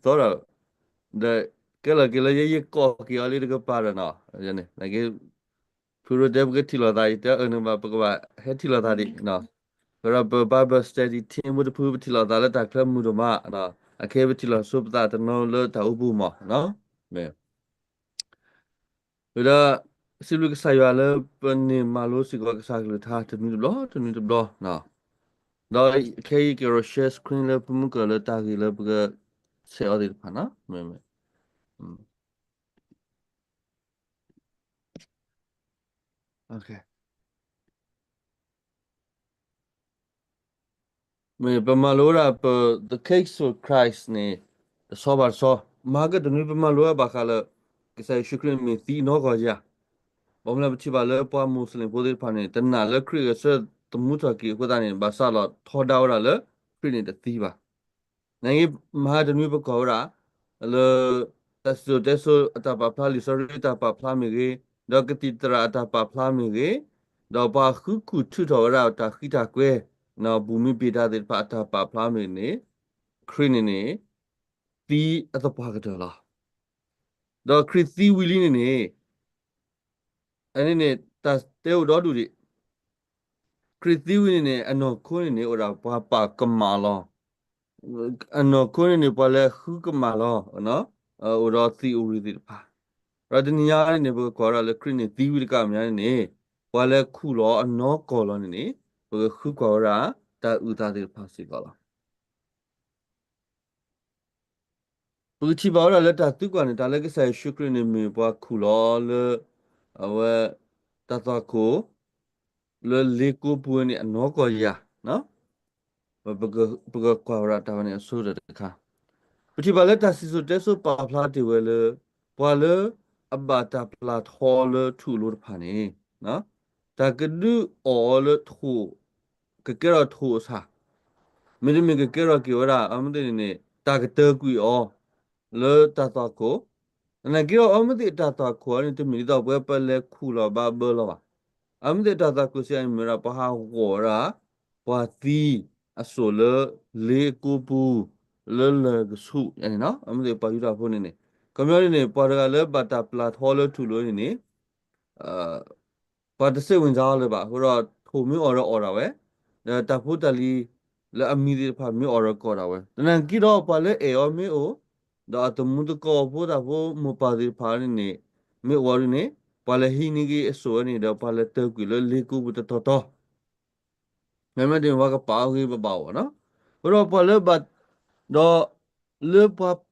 ယသီဒီး ဒီးကဲလီၤက့ၤလၢယဲယကိးက့ၤအီၤလံတကပၤဒီးနီၤ, န့ၣ် ဖုရိတဲပကထံၣ်လိာ်သး ယတဲအၢန့ၣ်ဘၣ် ပကဘၣ်ဟဲထံၣ်လိာ်သးဒံးနီၤ, ဒီးပ Bible study team ဖိတဖု ပထံၣ်လိာ်သးလၢတၢ်ချၢမုာ်ဒိၣ်မး, အခဲပထံၣ်လိာ်ဆိပသးတနီၤလၢတၢ်အိၣ်ပူၤမးနီၤ, ဒီး စံးဘျုးကစၢ်ယွၤလၢပန့ၢ်မၤလိစ့ၢ်ကီးကစၢ်ကလုၢ်ကထါတနွံတဘျီ တနွံတဘျီ, ဒီးခဲအံၤက့ၤ share screen လၢပမုၢ်ကၢၢ်လၢတၢ်ဂ့ၢ်လၢပကဆဲးအီၤသ့ၣ်တဖၣ်နီၤ, မ့ၢ်ပမၤလိဝဲဒၣ်ပ The Case for Christ န့ၣ် တဆီဘၣ်တဆီ, မဟါကတနွံပမၤလိဝဲဘၣ်ဃးလၢ ကစၢ်ယ့ၣ်ၡူးခရံာ်မ့ၢ်သံအနီၢ်ကီၢ်ဧါ, ဘၣ်မနုၤလဲၣ်ပထံၣ်ဘၣ်လၢပှၤမူးစလ့ၣ်ဖိသ့ၣ်တဖၣ်န့ၣ် တနာ်လၢခရံာ်ဂဲၤဆၢထၢၣ်သမူထီၣ်က့ၤအဃိသတးန့ၣ် ဘၣ်ဆၣ်လီၤထီဒါဝဲဒၣ်လၢ ခရံာ်န့ၣ်တသံဘၣ်. နမဟါတနွံပကွၢ်ဝဲဒၣ် လၢ တၢ်စံၣ်စိၤတဲစိၤအတၢ်ပာ်ဖျါ လံာ်စီဆှံအတၢ်ပာ်ဖျါမ့ၢ်ဂ့ၤ, ဒီးကသံၣ်သရၣ်အတၢ်ပာ်ဖျါမ့ၢ်ဂ့ၤ, ဒီးပှၤဃုခူၣ်ထုးထီၣ်ဝဲဒၣ်တၢ်ဃံတၢ်ကွဲ ဘူၣ်မံဘ့ၣ်ဒါသ့ၣ်တဖၣ်အတၢ်ပာ်ဖျါမ့ၢ်ဂ့ၤန့ၣ် ခရံာ်န့ၣ်န့ၣ် သံအသပှၢ်ကတၢၢ်လီၤ. ဒီးခရံာ်သံဝံၤလံန့ၣ်န့ၣ် အန့ၣ်န့ၣ် တၢ်တဲအိၣ်ဒီဒူၣ်ဒံး, ခရံာ်သံဝံၤန့ၣ်န့ၣ် အနီၢ်ခိန့ၣ်န့ၣ် အိၣ်ဒၣ်ပှၤပာ်ကမၣ်လီၤ. အနီၢ်ခိန့ၣ်န့ၣ် ပှၤလၢဃုကမၣ်လီၤ, အိၣ်ဒီးသံၣ်အိၣ်ရံၣ်သ့ၣ်တဖၣ်, ဒီးတနံၤညါန့ၣ်န့ၣ် ပကကွၢ်ဝဲဒၣ်လၢခရံာ်န့ၣ်သံဝံၤတကးမ့ၢ်ညါန့ၣ်န့ၣ် ပှၤလၢခူၣ်လီၤအနီၢ်ကီၢ်လီၤန့ၣ်န့ၣ် ပကဃုကွၢ်ဝဲဒၣ် တၢ်အုၣ်သးသ့ၣ်တဖၣ်စ့ၢ်ကီးလီၤ. ပကထံၣ်ဘၣ်ဝဲဒၣ်လၢတၢ်သံကွၢ်န့ၣ် တၢ်လၢကစၢ်ယ့ၣ်ၡူးခရံာ်န့ၣ်မ့ၢ်ပှၤခူၣ်လီၤလၢ အဝဲ တၢ်သွၣ်ခိၣ် လၢလ့ကိပူၤဝဲန့ၣ်အနီၢ်ကီၢ်ဧါ, ပကကွၢ်ဝဲဒၣ်တၢ်ဝဲန့ၣ်အဆိကတၢၢ်တခါ, ပထံၣ်ဘၣ်လၢတၢ်စံၣ်စိၤတဲစိၤပာ်ဖျါတ့ၢ်ဝဲလၢ ပှၤလၢအဘၣ်တၢ်ပျၢ်ထီလၢထူၣ်လိၤတဖၣ်န့ၣ် တၢ်ကဒုးအီၣ်အီၤလၢထိၣ် ကကဲထီၣ်ထိၣ်အဆၣ်, မ့တမ့ၢ်ကကဲထီၣ်က့ၤဝဲဒၣ် အမ့ၢ်သ့ၣ်န့ၣ်န့ၣ် တၢ်ကတၢၢ်ကွံာ်အီၤ လၢတၢ်သွၣ်ခိၣ်, သနာ်က့ဒီး အမ့ၢ်သ့ၣ်တၢ်သွၣ်ခိၣ်အံၤန့ၣ် တမ့ၢ်ဒ်သိးပဝဲပလဲၤခူၣ်လီၤဘၣ်ဘၢလီၤဘၣ်. အမ့ၢ်သ့ၣ်တၢ်သွၣ်ခိၣ်စံးအံၤမ့ၢ်ဝဲဒၣ် ပှၤဟးဂီၤဝဲဒၣ် ပှၤသံအစိၣ်လၢ လ့ကိပူၤ လၢလၢၢ်ကဆူၣ်န့ၣ်နီၤ, အမ့ၢ်သ့ၣ်ပှၤယူဒၤဖိန့ၣ်န့ၣ်, ခီပညီန့ၣ်န့ၣ် ပှၤတဂၤလၢဘၣ်တၢ်ပျၢ်ထီလၢထူၣ်လိၤန့ၣ်န့ၣ် ပှၤတစိတ်ဝင်စားအီၤလၢၤဘၣ်. အဃိဒီးထိၣ်မ့ၢ်အီၣ်ဒီးအီၣ်ဒၣ်ဝဲ, ဒီးတၢ်ဖိတၢ်လံၤလၢအမံၤသ့ၣ်တဖၣ်မ့ၢ်အီၣ်ဒီးကီၢ်ဒၣ်ဝဲ, သနာ်က့ဒီးပှၤလၢအဲၣ်အီၤမ့ၢ်အိၣ်, ဒီးအသမူသကိးဖိတၢ်ဖိမိၢ်ပၢ်သ့ၣ်တဖၣ်န့ၣ်န့ၣ် မ့ၢ်အိၣ်ဝဲဒၣ်န့ၣ် ပှၤလဲၤဟံးန့ၢ်က့ၤအစိၣ်ဝဲန့ၣ်ဒီး ပှၤလဲၤတၢၢ်ကွံာ်လၢလ့ကိပူၤတတီၤတီၤ မ့မ့ၢ်ဒ်န့ၣ် ပှၤကပာ်အီၤဂ့ၤဘၣ်ဘၣ်အီၤနီၤ. အဃိဒီးပှၤလၢဘၣ်, ဒီးလၢပှၤ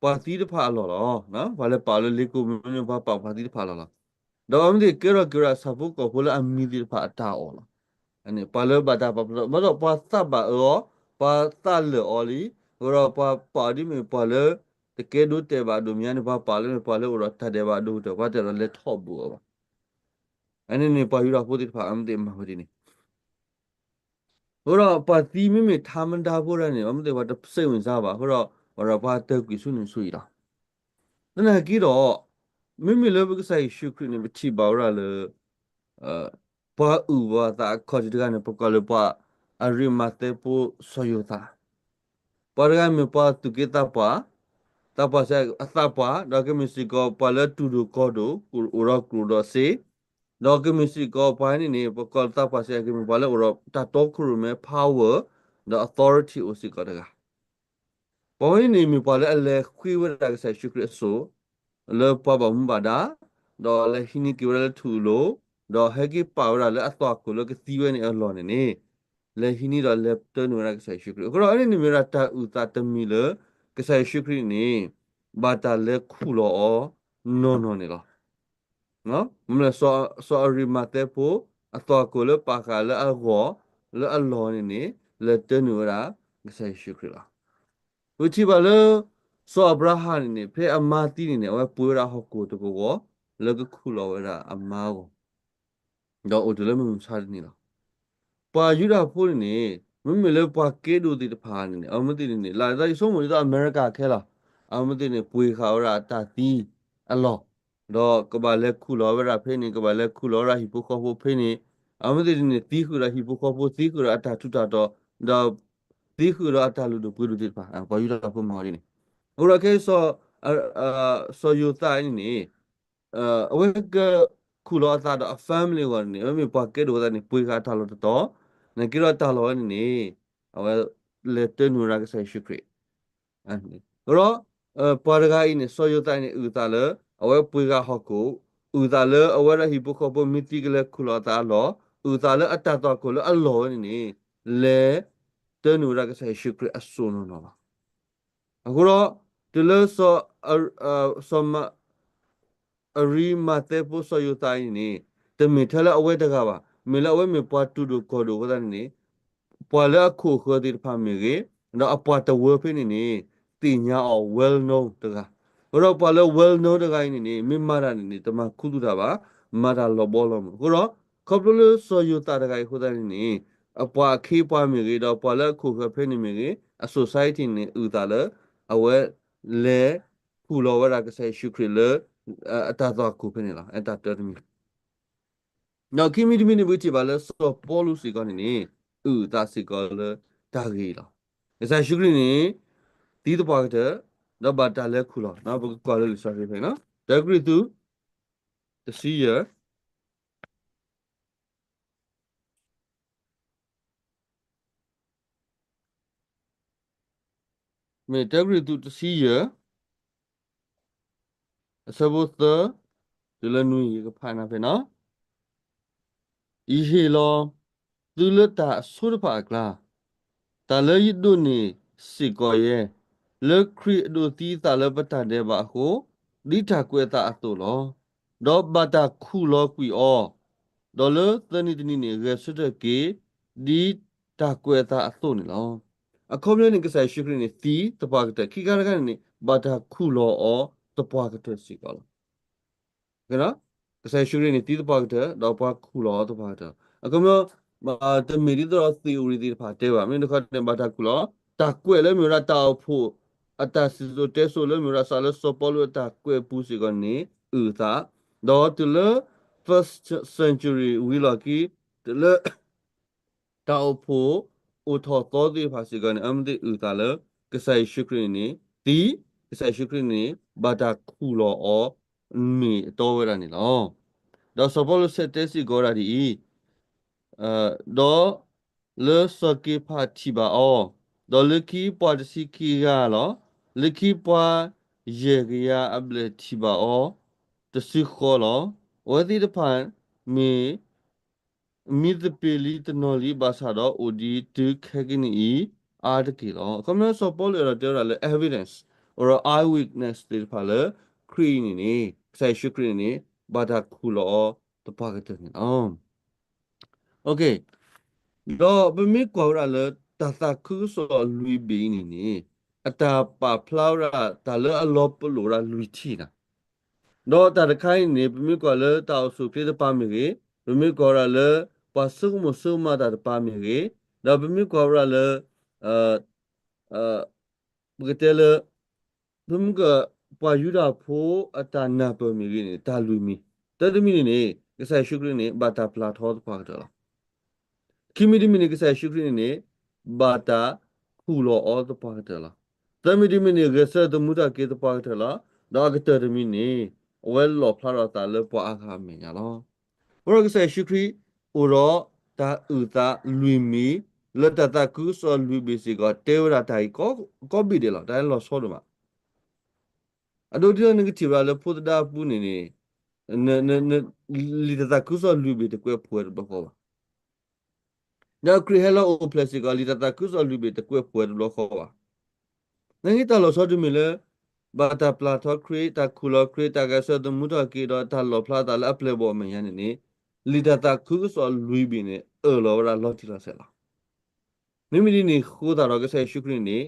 ပာ်တ့ၢ် ပှၤသံတဖၣ်အလီၢ်လီၤ. ပှၤလၢပာ်အီၤလၢလ့ကိပူၤန့ၣ် ပှၤပာ်ပှၤသံတဖၣ်အလီၢ်လီၤ. ဒီးအမ့ၢ်သ့ၣ်ကဲထီၣ်က့ၤဝဲဒၣ်ဆၣ်ဖိကီၢ်ဖိလၢအမံၤသ့ၣ်တဖၣ်အတၢ်အီၣ်လီၤ. ပှၤလၢဘၣ်တၢ်ပာ်ဖျါထီၣ် ဘၣ်ဒီးပှၤသးဘၣ်အၢအီၤ, ပှၤသးလၢာ်အီၤလံ, အဃိဒီးပှၤပာ်အီၤဒ်မ့ၢ်ပှၤလၢ တကဲဒိးတဲာ်ဘၣ်ဒိၣ်မးန့ၣ် ပှၤပာ်လၢမ့ၢ်ပှၤလၢအိၣ်ဒီးတၢ်ဒဲးဘးဒိၣ်ကတၢၢ် ပှၤတဲဒီးလဲၤထီၣ်ဘုးအီၤဘၣ်. အန့ၣ်န့ၣ် ပှၤယူဒၤဖိသ့ၣ်တဖၣ် အမ့ၢ်သ့ၣ်မၤဝဲဒ်န့ၣ် အဃိဒီးပှၤသံမ့မ့ၢ်ထါမဒါဖိဒၣ်န့ၣ် အမ့ၢ်သ့ၣ်ပှၤတစိတ်ဝင်စားဘၣ်. အဃိဒီး ပှၤဒီးပှၤတၢၢ်ကွံာ်ဆူန့ၣ်ဆူအံၤလီၤ. သနာ်က့ဒီး မ့မ့ၢ်လၢပကစၢ်ယ့ၣ်ၡူးခရံာ်န့ၣ် ပထံၣ်ဘၣ်ဝဲဒၣ်လၢ ပှၤအုၣ်ဘၣ်သးအခီၣ်ထံးတဂၤန့ၣ် ပကိးလၢပှၤအရ့မၤသဲဖိစီၤယိၤသး ပှၤတဂၤမ့ၢ်ပှၤသူၣ်က့သးပှၢ်, သးပှၢ်စ့ၢ်အသးပှၢ်, ဒီးကမ့ၢ်စ့ၢ်ကီးပှၤလၢတူၢ်ဒိၣ်ကီၢ်ဒိၣ် အိၣ်ဒီးကျိၣ်ဒီးစ့, ဒီးကမ့ၢ်စ့ၢ်ကီးပှၤန့ၣ်န့ၣ် ပကိးသးပှၢ်စ့ၢ်ကီးမ့ၢ်ပှၤလၢအိၣ်ဒီးတၢ်တီခိၣ်ရိၣ်မဲ power ဒီး authority အိၣ်စ့ၢ်ကီးတဂၤ ပှၤဝဲန့ၣ်န့ၣ် မ့ၢ်ပှၤလၢအလဲၤဃ့ဝဲဒၣ်ကစၢ်ယ့ၣ်ၡူးခရံာ်အစိၣ် လၢပှၤဘၣ်မူဘၣ်ဒါ, ဒီးလဲၤဟံးန့ၢ်က့ၤဝဲဒၣ်လၢထူၣ်လိၤ, ဒီးဟဲက့ၤပာ်ဝဲဒၣ်လၢအသွၣ်ခိၣ်လၢကသံဝဲန့ၣ်အလီၢ်န့ၣ်န့ၣ်, လဲၤဟံးန့ၢ်ဒီးလဲၤတၢနုာ်ဝဲဒၣ်ကစၢ်ယ့ၣ်ၡူးခရံာ်. အဃိဒီးအန့ၣ်န့ၣ်မ့ၢ်ဝဲဒၣ်တၢ်အုၣ်သးတမံၤလၢ ကစၢ်ယ့ၣ်ၡူးခရံာ်န့ၣ် ဘၣ်တၢ်လဲၤခူၣ်လီၤအီၤ နီၢ်နီၢ်န့ၣ်လီၤ. မ့ၢ်လၢ စီၤအရ့မၤသဲဖိ အသွၣ်ခိၣ်လၢပာ်ဃာ်လၢအဂီၢ် လၢအလီၢ်န့ၣ်န့ၣ် လဲၤတၢနုာ်ဝဲဒၣ် ကစၢ်ယ့ၣ်ၡူးခရံာ်လီၤ. ပထံၣ်ဘၣ်လၢ စီၤအၤဘြၤဟၣ်န့ၣ်န့ၣ် ဖဲအမါသံန့ၣ်န့ၣ် အဝဲပှ့ၤဝဲဒၣ်ဟီၣ်ခိၣ်တကဝီၤ လၢကခူၣ်လီၤဝဲဒၣ်အမါအဂီၢ် ဒီးအိၣ်တုၤလၢမုၢ်မဆါတနံၤလီၤ. ပှၤယူဒၤဖိန့ၣ်န့ၣ် မ့မ့ၢ်လၢပှၤကဲဒိၣ်သ့ၣ်တဖၣ်န့ၣ်န့ၣ် အဝဲသ့ၣ်န့ၣ်န့ၣ် လၢယဆိကမိၣ်ဒ်သိးအမဲရကၤခဲလီၤ. အဝဲသ့ၣ်န့ၣ် ပှ့ၤဃာ်ဝဲဒၣ်တၢ်သံအလီၢ်, ဒီးကဘၣ်လဲၤခူၣ်လီၤဝဲဒၣ်ဖဲန့ၣ် ကဘၣ်လဲၤခူၣ်လီၤဝဲဒၣ်ဟံၣ်ဖိဃီဖိဖဲန့ၣ်, အဝဲသ့ၣ်န့ၣ် သံဃုာ်ဒီးဟံၣ်ဖိဃီဖိ သံဃုာ်ဒီးအတၢ်ထူးတၢ်တီၤ, ဒီး သံဃုာ်ဒီးအတၢ်လုၢ်ဒိၣ်ပှ့ၤဒိၣ်သ့ၣ်တဖၣ်, ပှၤယူဒၤဖိမၤဝဲဒ်န့ၣ်. အဃိဒီးခဲအံၤ စီၤယိၤသးအံၤန့ၣ်န့ၣ် အဝဲကခူၣ်လီၤအသးဒီးအ family အဂီၢ်န့ၣ် အဝဲမ့ၢ်ပှၤကဲဒိၣ်အသးန့ၣ် ပှ့ၤဃာ်အတၢ်လီၢ်တတီၤ, နာ်က့ဒီးတၢ်လီၢ်ဝဲန့ၣ်န့ၣ် အဝဲလဲၤတၢနုာ်ဝဲဒၣ်ကစၢ်ယ့ၣ်ၡူးခရံာ် အဃိဒီး ပှၤတဂၤအံၤန့ၣ် စီၤယိၤသးန့ၣ် အုၣ်သးလၢ အဝဲပှ့ၤဂၤဟီၣ်ခိၣ်, အုၣ်သးလၢအဝဲဒၣ်ဟံၣ်ဖိဃီဖိမ့ၢ်သံကလဲၤခူၣ်လီၤအသးအလီၢ်, အုၣ်သးလၢအတၢ်သွၣ်ခိၣ်လၢအလီၢ်ဝဲန့ၣ်န့ၣ် လဲၤတၢနုာ်ဝဲဒၣ်ကစၢ်ယ့ၣ်ၡူးခရံာ်အစိၣ်နီၢ်နီၢ်လီၤ. အဃိဒီး တုၤလၢစီၤ စီၤမ အရံမၤသဲဖိစီၤယိၤသးအံၤန့ၣ်န့ၣ် တမ့ၢ်ထဲလၢအဝဲတဂၤဘၣ်, မ့ၢ်လၢအဝဲမ့ၢ်ပှၤတူၢ်ဒိၣ်ကီၢ်ဒိၣ်အဃိသတးန့ၣ်န့ၣ် ပှၤလၢအခိၣ်ဃၢၤသ့ၣ်တဖၣ်မ့ၢ်ဂ့ၤ, ဒီးအပှၤတဝၢဖဲန့ၣ်န့ၣ် သ့ၣ်ညါအီၤ well known တဂၤ, အဃိဒီးပှၤလၢ well known တဂၤအံၤန့ၣ်န့ၣ် မ့ၢ်မၤတၢ်န့ၣ်န့ၣ် တမၤခူသူၣ်တၢ်ဘၣ်, မၤတၢ်လီၤဘီလီၤမုၢ်. အဃိဒီး ခီဖျိလၢစီၤယိၤသးတဂၤအံၤအဃိသတးန့ၣ်န့ၣ် အပှၤအခ့အပှၤမ့ၢ်ဂ့ၤ ဒီးပှၤလၢအခိၣ်ဃၢၤဖဲန့ၣ်မ့ၢ်ဂ့ၤ အ society န့ၣ် အုၣ်သးလၢ အဝဲလဲၤခူၣ်လီၤဝဲဒၣ်ကစၢ်ယ့ၣ်ၡူးခရံာ်လၢ အတၢ်သွၣ်ခိၣ်ဖဲန့ၣ်လီၤ. အတၢ်တၢတမံၤ ဒီးခံမံၤတမံၤန့ၣ် ပကထံၣ်ဘၣ်လၢစီၤပီလူးစ့ၢ်ကီးန့ၣ်န့ၣ် အုၣ်သးစ့ၢ်ကီးလၢတၢ်ဂ့ၤအံၤလီၤ. ကစၢ်ယ့ၣ်ၡူးခရံာ်န့ၣ် သံသပှၢ်ကတၢၢ် ဒီးဘၣ်တၢ်လဲၤခူၣ်လီၤ, ပကကွၢ်လၢလံာ်စီဆှံဖဲန့ၣ်, တၢကရံၣ်သူး တဆံယဲၢ် မ့ၢ်တၢကရံၣ်သူးတဆံယဲၢ် အဆၢဖိသၢ တုၤလၢနွံ ယကဖးနၤဖဲန့ၣ်, ယဟ့ၣ်လီၤသုလၢတၢ်အဆိတဖၣ်အကျါ, တၢ်လၢယဒိးန့ၢ်စ့ၢ်ကီးယဲ, လၢခရံာ်အဒိးသံအသးလၢပတၢ်ဒဲးဘးအဃိ, ဒ်တၢ်ကွဲးအသးအသိးလီၤ. ဒီးဘၣ်တၢ်ခူၣ်လီၤကွံာ်အီၤ, ဒီးလၢသၢနံၤတနံၤန့ၣ် ဂဲၤဆၢထၢၣ်က့ၤ ဒ်တၢ်ကွဲးအသးအသိးန့ၣ်လီၤ. အခီပညီန့ၣ် ကစၢ်ယ့ၣ်ၡူးခရံာ်န့ၣ် သံသပှၢ်ကတၢၢ်, ခံခါတခါန့ၣ်န့ၣ် ဘၣ်တၢ်ခူၣ်လီၤအီၤသပှၢ်ကတၢၢ်စ့ၢ်ကီးလီၤ. ကစၢ်ယ့ၣ်ၡူးခရံာ်န့ၣ် သံသပှၢ်ကတၢၢ် ဒီးပှၤခူၣ်လီၤအီၤသပှၢ်ကတၢၢ်. အခီပညီ တမ့ၢ်ဒ်သိးဒီး theory သ့ၣ်တဖၣ်တဲဘၣ်. မ့ၢ်တခီန့ၣ် ဘၣ်တၢ်ခူၣ်လီၤ, တၢ်ကွဲးလၢမ့ၢ်ဝဲဒၣ်တၢ်အိၣ်ဖှိၣ် အတၢ်စံၣ်စိၤတဲစိၤလၢမ့ၢ်ဝဲဒၣ် စးလၢစီၤပီလူးအတၢ်ကွဲးအပူၤစ့ၢ်ကီးန့ၣ် အုၣ်သး, ဒီးတုၤလၢ first century ဝံၤလီၢ်ခံ တုၤလၢ တၢ်အိၣ်ဖှိၣ်အိၣ်ထီၣ်သီသ့ၣ်တဖၣ်စ့ၢ်ကီးန့ၣ် အမ့ၢ်သ့ၣ်အုၣ်သးလၢ ကစၢ်ယ့ၣ်ၡူးခရံာ်န့ၣ်န့ၣ် သံ, ကစၢ်ယ့ၣ်ၡူးခရံာ်န့ၣ် ဘၣ်တၢ်ခူၣ်လီၤအီၤ မ့ၢ်အတီဝဲဒၣ်န့ၣ်လီၤ. ဒီးစီၤပီလူးဆဲးတဲစ့ၢ်ကီးဝဲဒၣ်ဒ်အံၤ, ဒီးလၢစီၤက့ၤဖးထံၣ်ဘၣ်အီၤ, ဒီးလၢခံပှၤတဆံခံဂၤလီၤ. လၢခံပှၤယဲၢ်ကယၤအဘျဲၣ်ထံၣ်ဘၣ်အီၤ တစုဃီလီၤ. အဝဲသ့ၣ်တဖၣ်မ့ၢ် မံသပ့ၤလံတနီၤလံ ဘၣ်ဆၣ်ဒီးအိၣ်ဒံးတုၤခဲကနံၣ်အံၤအါတက့ၢ်လီၤ. အခီပညီစီၤပီလူးအဲၣ်ဒိးတဲဝဲဒၣ်လၢ evidence ဒီး eyewitness သ့ၣ်တဖၣ်လၢ ခရံာ်အံၤန့ၣ်န့ၣ် ကစၢ်ယ့ၣ်ၡူးခရံာ်န့ၣ်န့ၣ် ဘၣ်တၢ်ခူၣ်လီၤအီၤသပှၢ်ကတၢၢ်န့ၣ်လီၤ. ဒီးပမ့ၢ်ကွၢ်ဝဲဒၣ်လၢတၢ်သးခုကစီၣ်လွံၢ်ဘ့ၣ်အံၤန့ၣ်န့ၣ် အတၢ်ပာ်ဖျါဝဲဒၣ်တၢ်လၢအလီၤပလိာ်ဝဲဒၣ်လွံၢ်ထံၣ်န့ၣ်, ဒီးတၢ်တခါအံၤန့ၣ် ပမ့ၢ်ကွၢ်လၢတၢ်အိၣ်ဆူၣ်အိၣ်ချ့တပၤမ့ၢ်ဂ့ၤ, ပမ့ၢ်ကွၢ်ဝဲဒၣ်လၢ ပှၤဆိကမိၣ်ဆိကမးတၢ်တပၤမ့ၢ်ဂ့ၤ, ဒီးပမ့ၢ်ကွၢ်ဝဲဒၣ်လၢ ပကတဲလၢ ပမ့ၢ်ကွၢ် ပှၤယူဒၤဖိအတၢ်နၢ်ပၢၢ်မ့ၢ်ဂ့ၤန့ၣ် တၢ်လွံၢ်မံၤ, တၢတမံၤန့ၣ်န့ၣ် ကစၢ်ယ့ၣ်ၡူးခရံာ်န့ၣ် ဘၣ်တၢ်ပျၢ်ထီသပှၢ်ကတၢၢ်လီၤ. ခံမံၤတမံၤန့ၣ် ကစၢ်ယ့ၣ်ၡူးခရံာ်န့ၣ်န့ၣ် ဘၣ်တၢ်ခူၣ်လီၤအီၤသပှၢ်ကတၢၢ်လီၤ. သၢမံၤတမံၤန့ၣ် ဂဲၤဆၢထၢၣ်သမူထီၣ်က့ၤသပှၢ်ကတၢၢ်လီၤ. ဒီးအကတၢၢ်တမံၤန့ၣ် အဝဲလီၣ်ဖျါထီၣ်အသးလၢပှၤအါဂၤအမဲာ်ညါလီၤ. အဃိဒီးကစၢ်ယ့ၣ်ၡူးခရံာ် အိၣ်ဒီးတၢ်အုၣ်သးလွံၢ်မံၤ လၢတၢ်သးခုကစီၣ်လွံၢ်ဘ့ၣ်စ့ၢ်ကီး တဲဝဲဒၣ်တၢ်အံၤကိးဘ့ၣ်ဒဲးလီၤ. တၢ်လီၤဆီဒိၣ်မး အဒိဒ်လၢနကထံၣ်ဝဲဒၣ်လၢဖိသဒါအပူၤန့ၣ်န့ၣ် လံာ်တၢ်သးခုကစီၣ်လွံၢ်ဘ့ၣ်တကွဲးဖှိၣ်ဝဲတဘျီဃီဘၣ်. ဒီးခရံာ်ဟဲလီၤအိၣ်ဖျဲၣ်စ့ၢ်ကီး လံာ်တၢ်သးခုကစီၣ်လွံၢ်ဘ့ၣ်တကွဲးဖှိၣ်ဝဲတဘျီဃီဘၣ်. နာ်က့တၢ်လီၤဆီတမံၤလၢ ဘၣ်တၢ်ပျၢ်ထီခရံာ်, တၢ်ခူၣ်လီၤခရံာ်, တၢ်ဂဲၤဆၢထၢၣ်သမူထီၣ်က့ၤ ဒီးတၢ်လီၣ်ဖျါအသးလၢအပျဲၢ်အဘီၣ်အမဲာ်ညါန့ၣ်န့ၣ် လံာ်တၢ်သးခုကစီၣ်လွံၢ်ဘ့ၣ်န့ၣ် အၢၣ်လီၤဝဲဒၣ်လီၤတံၢ်လီၤဆဲးလီၤ. မ့မ့ၢ်ဒ်န့ၣ်အဃိသတးဒီး ကစၢ်ယ့ၣ်ၡူးခရံာ်န့ၣ်န့ၣ်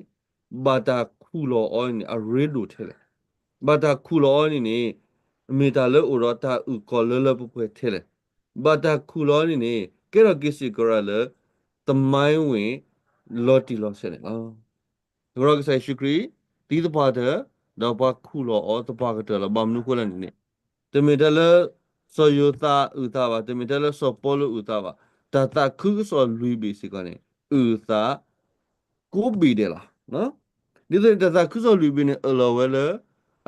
ဘၣ်တၢ်ခူၣ်လီၤအီၤန့ၣ် အရ့ဒိၣ်ထဲလဲၣ်. ဘၣ်တၢ်ခူၣ်လီၤအီၤန့ၣ်န့ၣ် မ့ၢ်တၢ်လၢအိၣ်ဒီးတၢ်အုၣ်ကီၤလၢလၢပှဲၤပှဲၤထဲလဲၣ်. ဘၣ်တၢ်ခူၣ်လီၤအီၤန့ၣ်န့ၣ် ကဲထီၣ်က့ၤစ့ၢ်ကီးဝဲဒၣ်လၢ သမိုင်းဝင် လီၤတံၢ်လီၤဆဲးန့ၣ်လီၤ. အဃိဒီးကစၢ်ယ့ၣ်ၡူးခရံာ် သံသပှၢ်ကတၢၢ် ဒီးပှၤခူၣ်လီၤအီၤသပှၢ်ကတၢၢ်လီၤ. ဘၣ်မနုၤအဃိလဲၣ်န့ၣ်န့ၣ် တမ့ၢ်ထဲလၢ စီၤယိၤသးအုၣ်သးဘၣ်, တမ့ၢ်ထဲလၢစီၤပီလူးအုၣ်သးဘၣ်, တၢ်သးခုကစီၣ်လွံၢ်ဘ့ၣ်စ့ၢ်ကီးန့ၣ် အုၣ်သး ကိးဘ့ၣ်ဒဲးလီၤ. ဒ်သိးန့ၣ် တၢ်သးခုကစီၣ်လွံၢ်ဘ့ၣ်န့ၣ် အၢၣ်လီၤဝဲလၢ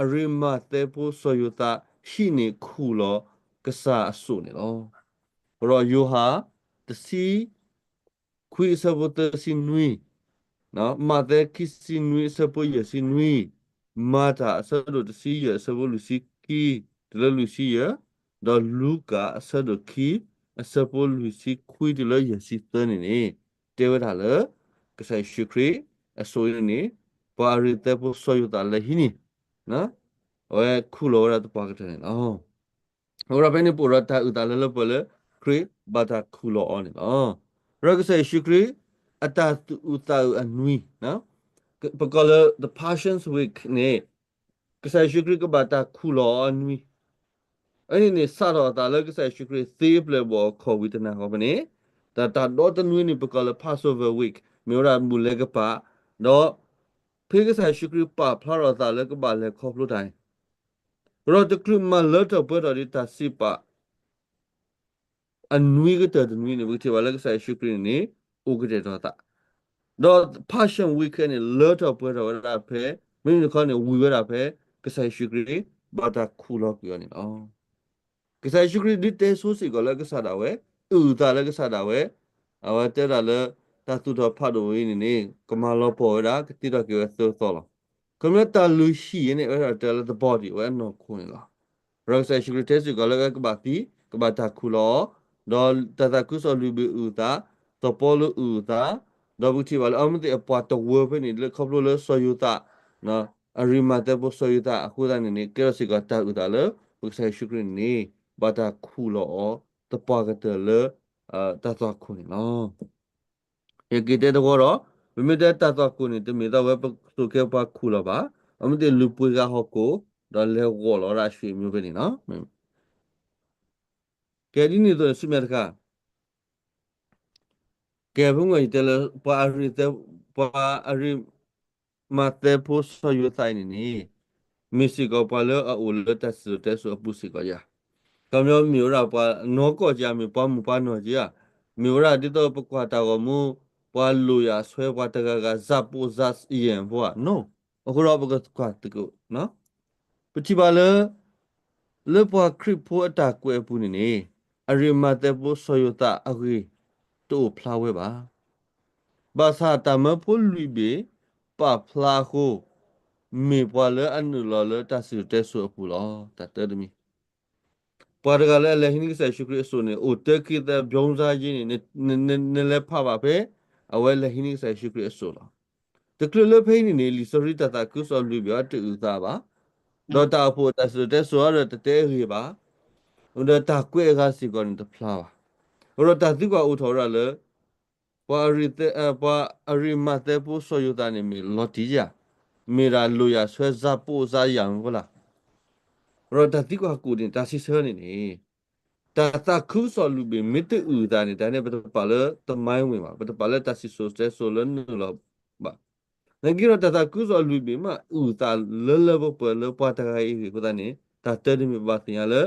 အရ့မၤသဲဖိစီၤယိၤသးဟံၣ်န့ၣ်ခူၣ်လီၤကစၢ်အစိၣ်န့ၣ်လီၤ. ဒီးယိၤဟၣ် တဆံ ခွံအဆၢဖိသၢဆံနွံ, မးသဲခံဆံနွံအဆၢဖိယဲၢ်ဆံနွံ, မၤတၢ်အဆၢဒိၣ်တဆံယဲၢ်အဆၢဖိလွံၢ်ဆံခံ တုၤလၢလွံၢ်ဆံယဲၢ်, ဒီးလူၤကၣ်အဆၢဒိၣ်ခံ အဆၢဖိလွံၢ်ဆံခွံတုၤလၢယဲၢ်ဆံသၢန့ၣ်န့ၣ် တဲဝဲဒၣ်လၢ ကစၢ်ယ့ၣ်ၡူးခရံာ်အစိၣ်အံၤန့ၣ် ပှၤအရ့သဲဖိစီၤယိၤသးလၢဟံၣ်န့ၣ် အဝဲခူၣ်လီၤဝဲဒၣ်သပှၢ်ကတၢၢ်န့ၣ်လီၤ. အဃိဒီးဖဲန့ၣ်ပအိၣ်ဒီးတၢ်အုၣ်သးလၢလၢပှဲၤပှဲၤလၢ ခရံာ်ဘၣ်တၢ်ခူၣ်လီၤအီၤန့ၣ်လီၤ. ဒီးကစၢ်ယ့ၣ်ၡူးခရံာ် အတၢ်သူၣ်အုးသးအုးအနွံ ပကိးလၢ the Passion Week န့ၣ် ကစၢ်ယ့ၣ်ၡူးခရံာ်ကဘၣ်တၢ်ခူၣ်လီၤအီၤအနွံ အန့ၣ်န့ၣ် စးထီၣ်အသးလၢကစၢ်ယ့ၣ်ၡူးခရံာ်သ့ပျဲၢ်ဘီၣ်အခီၣ်ဝံၤတနၤဃီဖဲန့ၣ်, တၢ်တၢ်ဒီတနွံန့ၣ် ပကိးလၢ Passover Week မ့ၢ်ဝဲဒၣ်မုၢ်လဲၤကပၤ, ဒီးဖဲကစၢ်ယ့ၣ်ၡူးခရံာ်ပာ်ဖျါထီၣ်အသးလၢကဘၣ်လဲၤခီဖျိတၢ်န့ၣ်, ဒီးတချုးမၤလၢထီၣ်ပှဲၤထီၣ်ဒံးတၢ်စံးပာ် အနွံကတၢၢ်တနွံန့ၣ် ပကထံၣ်ဘၣ်လၢကစၢ်ယ့ၣ်ၡူးခရံာ်န့ၣ်န့ၣ် အိၣ်ကတဲာ်ထီၣ်အသး, ဒီး Passion Week န့ၣ် လၢထီၣ်ပှဲၤထီၣ်ဝဲဒၣ်ဖဲ မ့မ့ၢ်တခီန့ၣ် ဝံၤဝဲဒၣ်ဖဲ ကစၢ်ယ့ၣ်ၡူးခရံာ် ဘၣ်တၢ်ခူၣ်လီၤကွံာ်အီၤန့ၣ်လီၤ. ကစၢ်ယ့ၣ်ၡူးခရံာ်ဒုးတဲဆိစ့ၢ်ကီးလၢကစၢ်ဒၣ်ဝဲ, အုၣ်သးလၢကစၢ်ဒၣ်ဝဲ, အဝဲတဲဒၣ်လၢ တၢ်သူၣ်ထီၣ်ဖးဒိၣ်ဝဲအံၤန့ၣ်န့ၣ် ကမၤလီၤပှီၢ်ဝဲဒၣ် ကတ့ထီၣ်က့ၤဝဲသၢသီလီၤ. ခီဖျိတၢ်လုၢ်ဟံၣ်အံၤန့ၣ် အဝဲဒၣ်တဲလၢ the body ဝဲအနီၢ်ခိန့ၣ်လီၤ. ဒီးကစၢ်ယ့ၣ်ၡူးခရံာ်တဲစ့ၢ်ကီးလၢကဘၣ်သံ, ကဘၣ်တၢ်ခူၣ်လီၤအီၤ, ဒီးတၢ်သးခုကစီၣ်လွံၢ်ဘ့ၣ်အုၣ်အသး, စီၤပီလူးအုၣ်အသး, ဒီးပကထံၣ်ဘၣ်လၢအဝဲသ့ၣ်အပှၤတဝၢဖဲန့ၣ် လၢခီဖျိလၢစီၤယိၤသး အရ့မၤသဲဖိစီၤယိၤသးအဃိသတးန့ၣ်န့ၣ် ကဲထီၣ်စ့ၢ်ကီးတၢ်အုၣ်သးလၢ ပကစၢ်ယ့ၣ်ၡူးခရံာ်န့ၣ်န့ၣ် ဘၣ်တၢ်ခူၣ်လီၤအီၤ သပှၢ်ကတၢၢ်လၢ တၢ်သွၣ်ခိၣ်န့ၣ်လီၤ. ယက့ၤတဲတဝီဒီး ပမ့ၢ်တဲတၢ်သွၣ်ခိၣ်န့ၣ် တမ့ၢ်သးဝဲပသိးကဲပှၤခူၣ်လီၤဘၣ်, အဝဲသ့ၣ်လူၤပှ့ၤဂၤဟီၣ်ခိၣ် ဒီးလဲၤဂီၢ်လီၤဝဲဒၣ်အဆွေမျိုးဖဲန့ၣ်လီၤ. ကဲဒ်န့ၣ်အသိးန့ၣ် ဆူမဲာ်တခါ ကဲ ဖဲမ့ၢ်ယတဲလၢ ပှၤအရ့ ပှၤအရ့မၤသဲဖိစီၤယိၤသးအံၤန့ၣ်န့ၣ် မ့ၢ်စ့ၢ်ကီးပှၤလၢအအိၣ်လၢတၢ်စံၣ်စိၤတဲစိၤအပူၤစ့ၢ်ကီးဧါ. ခီပညီမ့ၢ်ဝဲဒၣ်ပှၤနီၢ်ကီၢ်ဧါ, မ့ၢ်ပှၤမုၣ်ပှၤနီၢ်ဧါ, မ့ၢ်ဝဲဒၣ်ဒ်သိးပကွၢ်တၢ်ဂီၤမူ ပှၤလိၣ်ယၤအဆွဲပှၤတဂၤဂၤ စၢ်ပိၢ်စၢ်ယဲၢ်ဖိဧါ, no. အဃိဒီးပကကွၢ်သကိး ပထံၣ်ဘၣ်လၢ လၢပှၤခရံာ်ဖိအတၢ်ကွဲးအပူၤန့ၣ်န့ၣ် အရ့မၤသဲဖိစီၤယိၤသးအဂ့ၢ် တအိၣ်ဖျါဝဲဘၣ်. ဘၣ်ဆၣ်တၢ်မၢဖိလွံၢ်ဘ့ၣ် ပာ်ဖျါအဃိ မ့ၢ်ပှၤလၢအနုာ်လီၤလၢတၢ်စံၣ်စိၤတဲစိၤအပူၤလီၤ. တၢ်တၢတမံၤ ပှၤတဂၤလၢအလဲၤဟံးန့ၢ်ကစၢ်ယ့ၣ်ၡူးခရံာ်အစိၣ်န့ၣ် အိၣ်တ့ၢ်ခံသၢ ဘျီစါယ့န့ၣ် နလဲၤဖးဘၣ်ဖဲ အဝဲလဲၤဟံးန့ၢ်ကစၢ်ယ့ၣ်ၡူးခရံာ်အစိၣ်လီၤ. တချုးလၢဖဲအံၤန့ၣ်န့ၣ် လံာ်စီဆှံတၢ်သးခုကစီၣ်လွံၢ်ဘ့ၣ်အတအုၣ်သးဘၣ်, ဒီးတၢ်အိၣ်ဖှိၣ်တၢ်စံၣ်စိၤတဲစိၤအဒီးတတဲအဂ့ၢ်ဘၣ်, ဒီးတၢ်ကွဲးအဂၤစ့ၢ်ကီးန့ၣ်တဖျါဘၣ်. အဃိဒီးတၢ်သံကွၢ်အိၣ်ထီၣ်ဝဲဒၣ်လၢ ပှၤအရ့ ပှၤအရ့မၤသဲဖိစီၤယိၤသးန့ၣ်မ့ၢ်လီၤတံၢ်ဧါ, မ့ၢ်ဒၣ်လိၣ်ယၤဆွဲစၢ်ပိၢ်စၢ်ယဲၢ်မ့ၢ်ဖိလၢ်. အဃိဒီးတၢ်သံကွၢ်ကိးန့ၣ် တၢ်စံးဆၢန့ၣ်န့ၣ် တၢ်သးခုကစီၣ်လွံၢ်ဘ့ၣ်မ့ၢ်တအုၣ်သးန့ၣ် တၢ်န့ၣ်ပတပာ်လၢသမိုင်းဝင်ဘၣ်, ပတပာ်လၢတၢ်စံၣ်စိၤတဲစိၤလၢနုာ်လီၤဘၣ်. နာ်က့ဒီးတၢ်သးခုကစီၣ်လွံၢ်ဘ့ၣ်မ့ၢ်အုၣ်သးလၢလၢပှဲၤပှဲၤလၢပှၤတဂၤအံၤအဂ့ၢ်အဃိသတးန့ၣ် တၢ်တၢတမံၤပဘၣ်သ့ၣ်ညါလၢ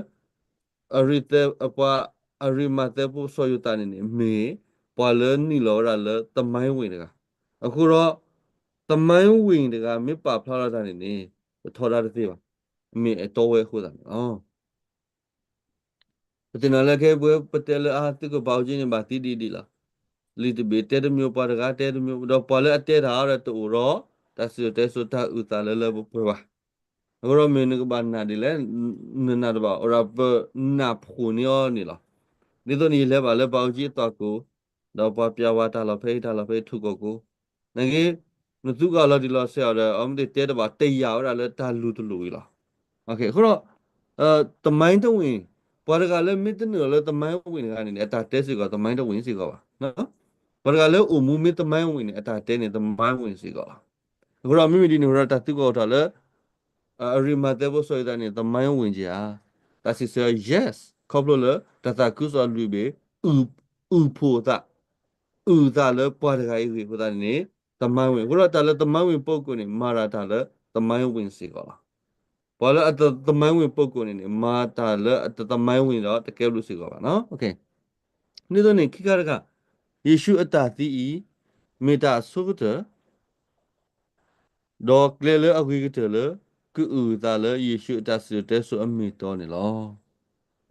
အရ့သဲ ပှၤအရ့မၤသဲဖိစီၤယိၤသးန့ၣ်န့ၣ် မ့ၢ်ပှၤလၢနုာ်လီၤဝဲဒၣ်လၢသမိုင်းဝင်တဂၤ. အဃိဒီး သမိုင်းဝင်တဂၤမ့ၢ်ပာ်ဖျါထီၣ်တၢ်န့ၣ်န့ၣ် ပထီဒါတသ့ဘၣ်, မ့ၢ်အတီဝဲအဃိသတးန့ၣ်လီၤ. ပသ့ၣ်နီၣ်လၢခဲအံၤပဝဲပတဲလၢအါ သုကဘၣ်အိၣ်က့ၤန့ၣ်ဘၣ်သံဒ်ဒ်လီၤ. လံာ်တဘ့ၣ်တဲတမျိုး ပှၤတဂၤတဲတမျိုး ဒီးပှၤလၢအတဲတၢ်အါဒီးတအိၣ်ဒီး တၢ်စံၣ်စိၤတဲစိၤတၢ်အုၣ်သးလၢလၢပှဲၤပှဲၤဘၣ်. အဃိဒီးမ့ၢ်နကဘၣ်နာ်ဒ်လဲၣ်, နနာ်တဘၣ် အိၣ်ဒီးပနၢ်ဖှိၣ်န့ၢ်အီၤန့ၣ်လီၤ. ဒ်သိးန့ၣ် ယလဲၤဘၣ်လၢပှၤအိၣ်က့ၤအသီၣ်ကိၣ် ဒီးပှၤပျးဝဲတၢ်လီၢ်ဖဲအံၤတၢ်လီၢ်ဖဲအံၤထူၣ်ကီၢ်ကိး, နာ်က့ နသူကီၢ်လီၤတံၢ်လီၤဆဲးအီၤဒီး အဝဲသ့ၣ်တဲတဘၣ်တယာ်ဝဲဒၣ်လၢတၢ်လူၤတလိာ်အံၤလီၤ. အဃိဒီး သမိုင်းဝင်, ပှၤတဂၤလၢမ့ၢ်တနုာ်လီၤလၢသမိုင်းဝင်တဂၤန့ၣ်န့ၣ် အတၢ်တဲစ့ၢ်ကီး သမိုင်းဝင်စ့ၢ်ကီးဘၣ်. ပှၤတဂၤလၢအိၣ်မူမ့ၢ်သမိုင်းဝင်န့ၣ် အတၢ်တဲန့ၣ် သမိုင်းဝင်စ့ၢ်ကီးလီၤ. အဃိဒီးမ့မ့ၢ်ဒ်န့ၣ်အဃိဒီး တၢ်သံကွၢ်အိၣ်ထီၣ်လၢ အရ့မၤသဲဖိစီၤယိၤသးန့ၣ် သမိုင်းဝင်ဧါ. တၢ်စံးဆၢ yes ခီဖျိလၢ တၢ်သးခုကစီၣ်လွံၢ်ဘ့ၣ် အုၣ်ဖှိၣ်အသး, အုၣ်သးလၢပှၤတဂၤအံၤအဂ့ၢ်အဃိသတးန့ၣ်န့ၣ် သမိုင်းဝင်. အဃိဒီးတၢ်လၢသမိုင်းဝင် ပုဂ္ဂိုလ် န့ၣ် မၤတၢ်တၢ်လၢသမိုင်းဝင်စ့ၢ်ကီးလီၤ. ပှၤလၢအတသမိုင်းဝင် ပုဂ္ဂိုလ် န့ၣ်န့ၣ် မၤတၢ်လၢအတသမိုင်းဝင်ဒီးတကဲဘျုးစ့ၢ်ကီးဘၣ်. ဒ်သိးန့ၣ် ခံခါတခါ ယ့ၣ်ၡူးအတၢ်သံအံၤ မ့ၢ်တၢ်အဆိကတၢၢ် ဒီးကျဲလၢအဂ့ၤကတၢၢ်လၢ ကအုၣ်အသးလၢယ့ၣ်ၡူးအတၢ်စံၣ်စိၤတဲစိၤအမ့ၢ်တီန့ၣ်လီၤ.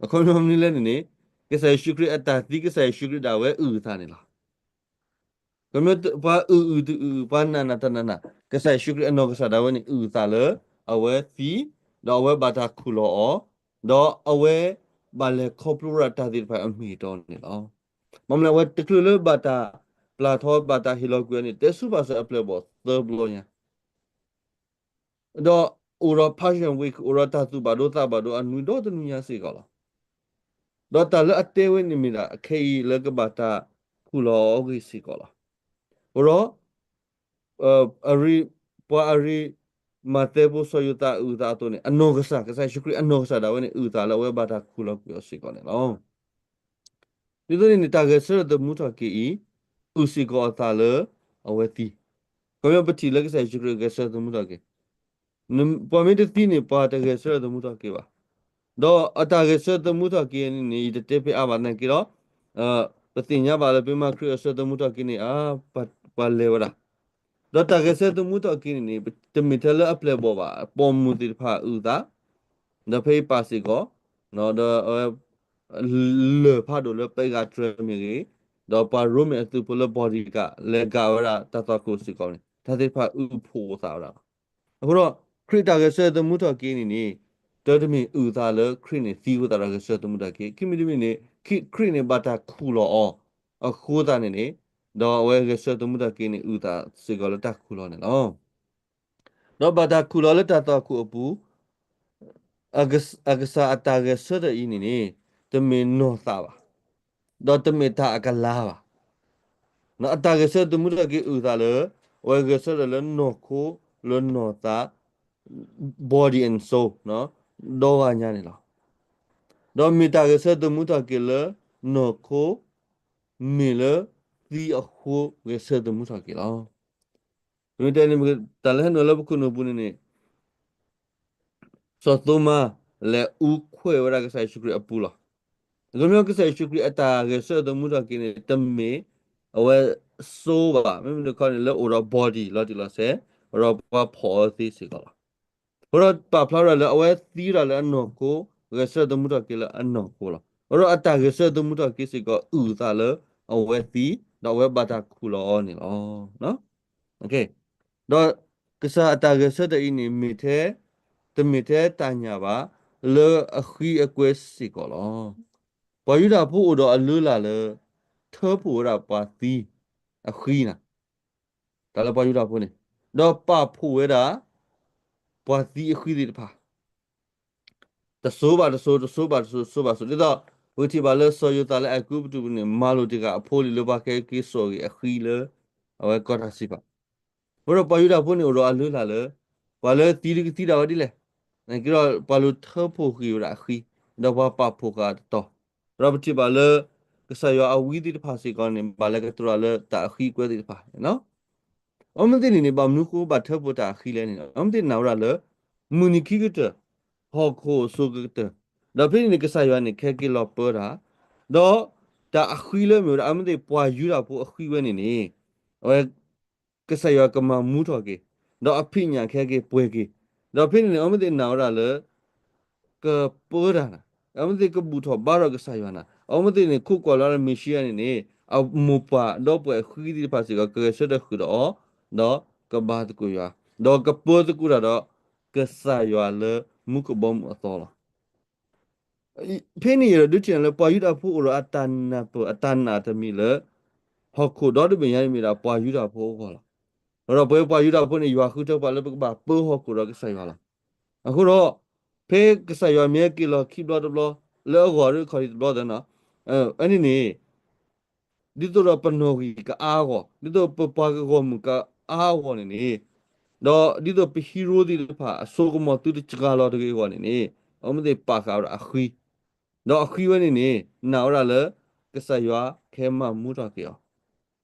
အခီပညီမနုၤလဲၣ်န့ၣ်န့ၣ် ကစၢ်ယ့ၣ်ၡူးခရံာ်အတၢ်သံ ကစၢ်ယ့ၣ်ၡူးခရံာ်ဒၣ်ဝဲအုၣ်အသးန့ၣ်လီၤ. ခီပညီ ပှၤအုၣ်အုၣ်တအုၣ် ပှၤနာ်နာ်တနာ်နာ် ကစၢ်ယ့ၣ်ၡူးခရံာ်အနီၢ်ကစၢ်ဒၣ်ဝဲန့ၣ် အုၣ်အသးလၢ အဝဲသံ, ဒီးအဝဲဘၣ်တၢ်ခူၣ်လီၤအီၤ, ဒီးအဝဲဘၣ်လဲၤခီဖျိဝဲဒၣ်တၢ်သ့ၣ်တဖၣ်အမ့ၢ်အတီန့ၣ်လီၤ. ဘၣ်မနုၤလဲၣ် အဝဲတချုးလၢဘၣ်တၢ်ပျၢ်ထီ ဘၣ်တၢ်ဟ့ၣ်လီၤကွံာ်အီၤန့ၣ် တဲဆူဘၣ်စၢၤအပျဲၢ်အဘီၣ်သၢဘျီညါ ဒီးအိၣ်ဒီး Passion Week အိၣ်ဒီးတၢ်သူၣ်ဘၣ်ဒိသးဘၣ်ဒိအနွံဒီတနွံညါစ့ၢ်ကီးလီၤ. ဒီးတၢ်လၢအတဲဝဲန့ၣ်မ့ၢ်ဒၣ် အခဲအံၤလၢကဘၣ်တၢ်ခူၣ်လီၤအီၤအဂ့ၢ်စ့ၢ်ကီးလီၤ. အဃိဒီး အရ့, ပှၤအရ့မၤသဲဖိစီၤယိၤသးအုၣ်အသးအသိးန့ၣ် အနီၢ်ကစၢ် ကစၢ်ယ့ၣ်ၡူးခရံာ်အနီၢ်ကစၢ်ဒၣ်ဝဲန့ၣ် အုၣ်အသးလၢအဝဲဘၣ်တၢ်ခူၣ်လီၤကွံာ်အီၤစ့ၢ်ကီးန့ၣ်လီၤ. ဒ်သိးန့ၣ်န့ၣ် တၢ်ဂဲၤဆၢထၢၣ်သမူထီၣ်က့ၤအံၤ အုၣ်စ့ၢ်ကီးအသးလၢအဝဲသံ. ခီပညီပထံၣ်လၢကစၢ်ယ့ၣ်ၡူးခရံာ်ဂဲၤဆၢထၢၣ်သမူထီၣ်က့ၤ ပှၤမ့ၢ်တသံန့ၣ် ပှၤတဂဲၤဆၢထၢၣ်သမူထီၣ်က့ၤဘၣ်. ဒီးအတၢ်ဂဲၤဆၢထၢၣ်သမူထီၣ်က့ၤန့ၣ်န့ၣ် ယတတဲဖဲအါဘၣ်သနာ်က့ဒီး ပသ့ၣ်ညါဘၣ်လၢဖဲမၤခရံာ်အဆၢထၢၣ်သမူထီၣ်က့ၤန့ၣ် အါ ပှၤလဲၤဝဲဒၣ်. ဒီးတၢ်ဂဲၤဆၢထၢၣ်သမူထီၣ်က့ၤန့ၣ်န့ၣ် တမ့ၢ်ထဲလၢအပျဲၢ်အဘီၣ်ဘၣ်, ပိာ်မုၣ်သ့ၣ်တဖၣ်အုၣ်သး, ဒီးဖဲအံၤပာ်စ့ၢ်ကီး, ဒီး လၢၢ်ဖးဒိၣ်လၢပဲဂးတြဲၤမ့ၢ်ဂ့ၤ, ဒီးပှၤရိမ့ၤအသုးဖိလၢ bodyguard လဲၤဂာ်ဝဲဒၣ်တၢ်သွၣ်ခိၣ်စ့ၢ်ကီးန့ၣ် တၢ်သ့ၣ်တဖၣ်အုၣ်ဖှိၣ်အသးဝဲဒၣ်လီၤ. အဃိဒီး ခရံာ်တၢ်ဂဲၤဆၢထၢၣ်သမူထီၣ်က့ၤန့ၣ်န့ၣ် တၢ်တမ့ၢ်အုၣ်အသးလၢခရံာ်န့ၣ်သံဝဲသးဒီးဂဲၤဆၢထၢၣ်သမူထီၣ်က့ၤ, ခံမံၤတမံၤန့ၣ် ခရံာ်န့ၣ်ဘၣ်တၢ်ခူၣ်လီၤအီၤအဃိသတးန့ၣ်န့ၣ်, ဒီးအဝဲဂဲၤဆၢထၢၣ်သမူထီၣ်က့ၤန့ၣ် အုၣ်သးစ့ၢ်ကီးလၢတၢ်ခူၣ်လီၤန့ၣ်လီၤ. ဒီးဘၣ်တၢ်ခူၣ်လီၤလၢတၢ်သွၣ်ခိၣ်အပူၤ, အကစၢ်အတၢ်ဂဲၤဆၢထၢၣ်အံၤန့ၣ်န့ၣ် တမ့ၢ်နီၢ်သးဘၣ်, ဒီးတမ့ၢ်တၢ်အကလၤဘၣ်. အတၢ်ဂဲၤဆၢထၢၣ်သမူထီၣ်က့ၤအုၣ်သးလၢ အဝဲဂဲၤဆၢထၢၣ်လၢနီၢ်ခိလၢနီၢ်သး body and soul ဒီဂၤညါန့ၣ်လီၤ. ဒီးမ့ၢ်တၢ်ဂဲၤဆၢထၢၣ်သမူထီၣ်က့ၤလၢနီၢ်ခိ မ့ၢ်လၢသံအဃိ ဂဲၤဆၢထၢၣ်သမူထီၣ်က့ၤလီၤ. ပမ့ၢ်တဲန့ၣ် တၢ်လၢဟဲနုာ်လၢပခိၣ်နူာ်ပူၤန့ၣ်န့ၣ် စီၤသိမါ လဲၤအူခွဲးဝဲဒၣ်ကစၢ်ယ့ၣ်ၡူးခရံာ်အပူၤလီၤ. အခီပညီ ကစၢ်ယ့ၣ်ၡူးခရံာ်အတၢ်ဂဲၤဆၢထၢၣ်သမူထီၣ်က့ၤန့ၣ် တမ့ၢ်အဝဲ soul ဘၣ်, မ့မ့ၢ်တခီန့ၣ် လၢအိၣ်ဒီး body လီၤတံၢ်လီၤဆဲး, အိၣ်ဒီးပှၤဖီၣ်အီၤသ့စ့ၢ်ကီးလီၤ. အဃိဒီးပာ်ဖျါဝဲဒၣ်လၢအဝဲသံဝဲဒၣ်လၢအနီၢ်ခိ, ဂဲၤဆၢထၢၣ်သမူထီၣ်က့ၤလၢအနီၢ်ခိလီၤ. အဃိဒီးအတၢ်ဂဲၤဆၢထၢၣ်သမူထီၣ်က့ၤစ့ၢ်ကီး အုၣ်သးလၢအဝဲသံ, ဒီးအဝဲဘၣ်တၢ်ခူၣ်လီၤအီၤန့ၣ်လီၤ. ဒီးကစၢ်အတၢ်ဂဲၤဆၢထၢၣ်အံၤန့ၣ် မ့ၢ်ထဲ, တမ့ၢ်ထဲတၢ်ညၣ်ဘၣ်, လၢအဃံအကွဲစ့ၢ်ကီးလီၤ. ပှၤယူဒၤဖိအိၣ်ဒီးအလုၢ်အလၢ်လၢ ထၢဖှိၣ်ဝဲဒၣ်ပှၤသံအဃံနၤ, တၢ်လၢပှၤယူဒၤဖိန့ၣ်, ဒီးပာ်ဖှိၣ်ဝဲဒၣ် ပှၤသံအဃံသ့ၣ်တဖၣ် တစိၤဘၣ်တစိၤ, တစိၤဘၣ်တစိၤ, တစိၤဘၣ်တစိၤ, ဒ်သိး ပကထံၣ်ဘၣ်လၢစီၤယိၤသးလၢအဲၤကူပတူးပူၤန့ၣ် မၤလိာ်တ့ၢ်ဃာ်အဖိလံၤလၢပှၤကဟဲက့ၤစိာ်ဂ့ၤအဃံလၢ အဝဲကီၢ်တၢ်စံးပာ်. အဃိဒီးပှၤယူဒၤဖိန့ၣ်အိၣ်ဒီးအလုၢ်အလၢ်လၢ ပှၤလၢသံတကသံဒၣ်ဝဲဒ်လဲၣ်, နာ်က့ဒီးပှၤလူၤထၢဖှိၣ်ဃံးဝဲဒၣ်အဃံ, ဒီးပှၤပာ်ဖှိၣ်ဃာ်တတီၤ, ဒီးပထံၣ်ဘၣ်လၢ ကစၢ်ယွၤအဝံသ့ၣ်တဖၣ်စ့ၢ်ကီးန့ၣ် ဘၣ်လဲၤကတြူာ်လၢတၢ်အဃံအကွဲသ့ၣ်တဖၣ်န့ၣ်လီၤ. အမ့ၢ်သ့ၣ်န့ၣ်န့ၣ် ဘၣ်မနုၤဃိဘၣ်ထၢဖှိၣ်တၢ်အဃံလဲၣ်န့ၣ် အမ့ၢ်သ့ၣ်နာ်ဝဲဒၣ်လၢ မုၢ်နံၤခံကတၢၢ်, ဟီၣ်ခိၣ်အစိၤကကတၢၢ်, ဒီးဖဲန့ၣ်န့ၣ် ကစၢ်ယွၤန့ၣ် ကဟဲက့ၤလီၤပၢတၢ်, ဒီးတၢ်အဃံလၢမ့ၢ်ဝဲဒၣ် အမ့ၢ်သ့ၣ်ပှၤယူဒၤဖိအဃံဝဲန့ၣ်န့ၣ် အဝဲ ကစၢ်ယွၤကမၤမူထီၣ်က့ၤ, ဒီးအဖံးညၣ်ကဟဲက့ၤပှဲၤက့ၤ, ဒီးဖဲန့ၣ်န့ၣ် အမ့ၢ်သ့ၣ်နာ်ဝဲဒၣ်လၢ ကပၢတၢ်နၤ, အမ့ၢ်သ့ၣ်ကဘူၣ်ထီၣ်ဘါထီၣ်ကစၢ်ယွၤနၤ, အမ့ၢ်သ့ၣ်န့ၣ် ခိးကွၢ်လၢမ့ၣ်ၡံအၤန့ၣ်န့ၣ် အမိၢ်ပှၢ်ဒီပုၢ်ဝဲၢ်အဃံသ့ၣ်တဖၣ်စ့ၢ်ကီး ကဂဲၤဆၢထၢၣ်ဃုာ်ဒီးအီၤ, ဒီးကဘါသကိးယွၤ, ဒီးကပၢသကိးတၢ်ဒီး ကစၢ်ယွၤလၢမူကဘီမုၢ်အသီလီၤ. ဖဲန့ၣ်ယအဲၣ်ဒိးဒုးထံၣ်န့ၣ်လၢ ပှၤယူဒၤဖိအိၣ်ဒီးအတၢ်နၢ်ပၢၢ်အတၢ်နာ်တမံၤလၢ ဟီၣ်ခိၣ်ဒီတဘ့ၣ်ညါန့ၣ်မ့ၢ်ဒၣ်ပှၤယူဒၤဖိအဂီၢ်လီၤ. ဒီးပဝဲပှၤယူဒၤဖိန့ၣ် ယွၤဃုထၢပှၤလၢပကဘၣ်ပၢဟီၣ်ခိၣ်ဒီးကစၢ်ယွၤလီၤ. အဃိဒီး ဖဲကစၢ်ယွၤမ့ၢ်ဟဲက့ၤလီၤခံဘျီတဘျီ လၢအဂီၢ်ဒီးခီၣ်ထံးတဘျီဒီး အန့ၣ်န့ၣ် ဒ်သိးဒီးပနီၣ်ဂံၢ်ကအါအဂီၢ်, ဒ်သိးပပှၤကဂီၢ်မုၢ်ကအါအဂီၢ်န့ၣ်န့ၣ်, ဒီးဒ်သိးပဟံးရိသ့ၣ်တဖၣ် အစိကမီၤသုတစှၤလီၤတဂ့ၤအဂီၢ်န့ၣ်န့ၣ်, အမ့ၢ်သ့ၣ်ပာ်ဃာ်ဝဲဒၣ်အဃံ, ဒီးအဃံဝဲန့ၣ်န့ၣ် နာ်ဝဲဒၣ်လၢ ကစၢ်ယွၤကဟဲမၤမူထီၣ်က့ၤအီၤ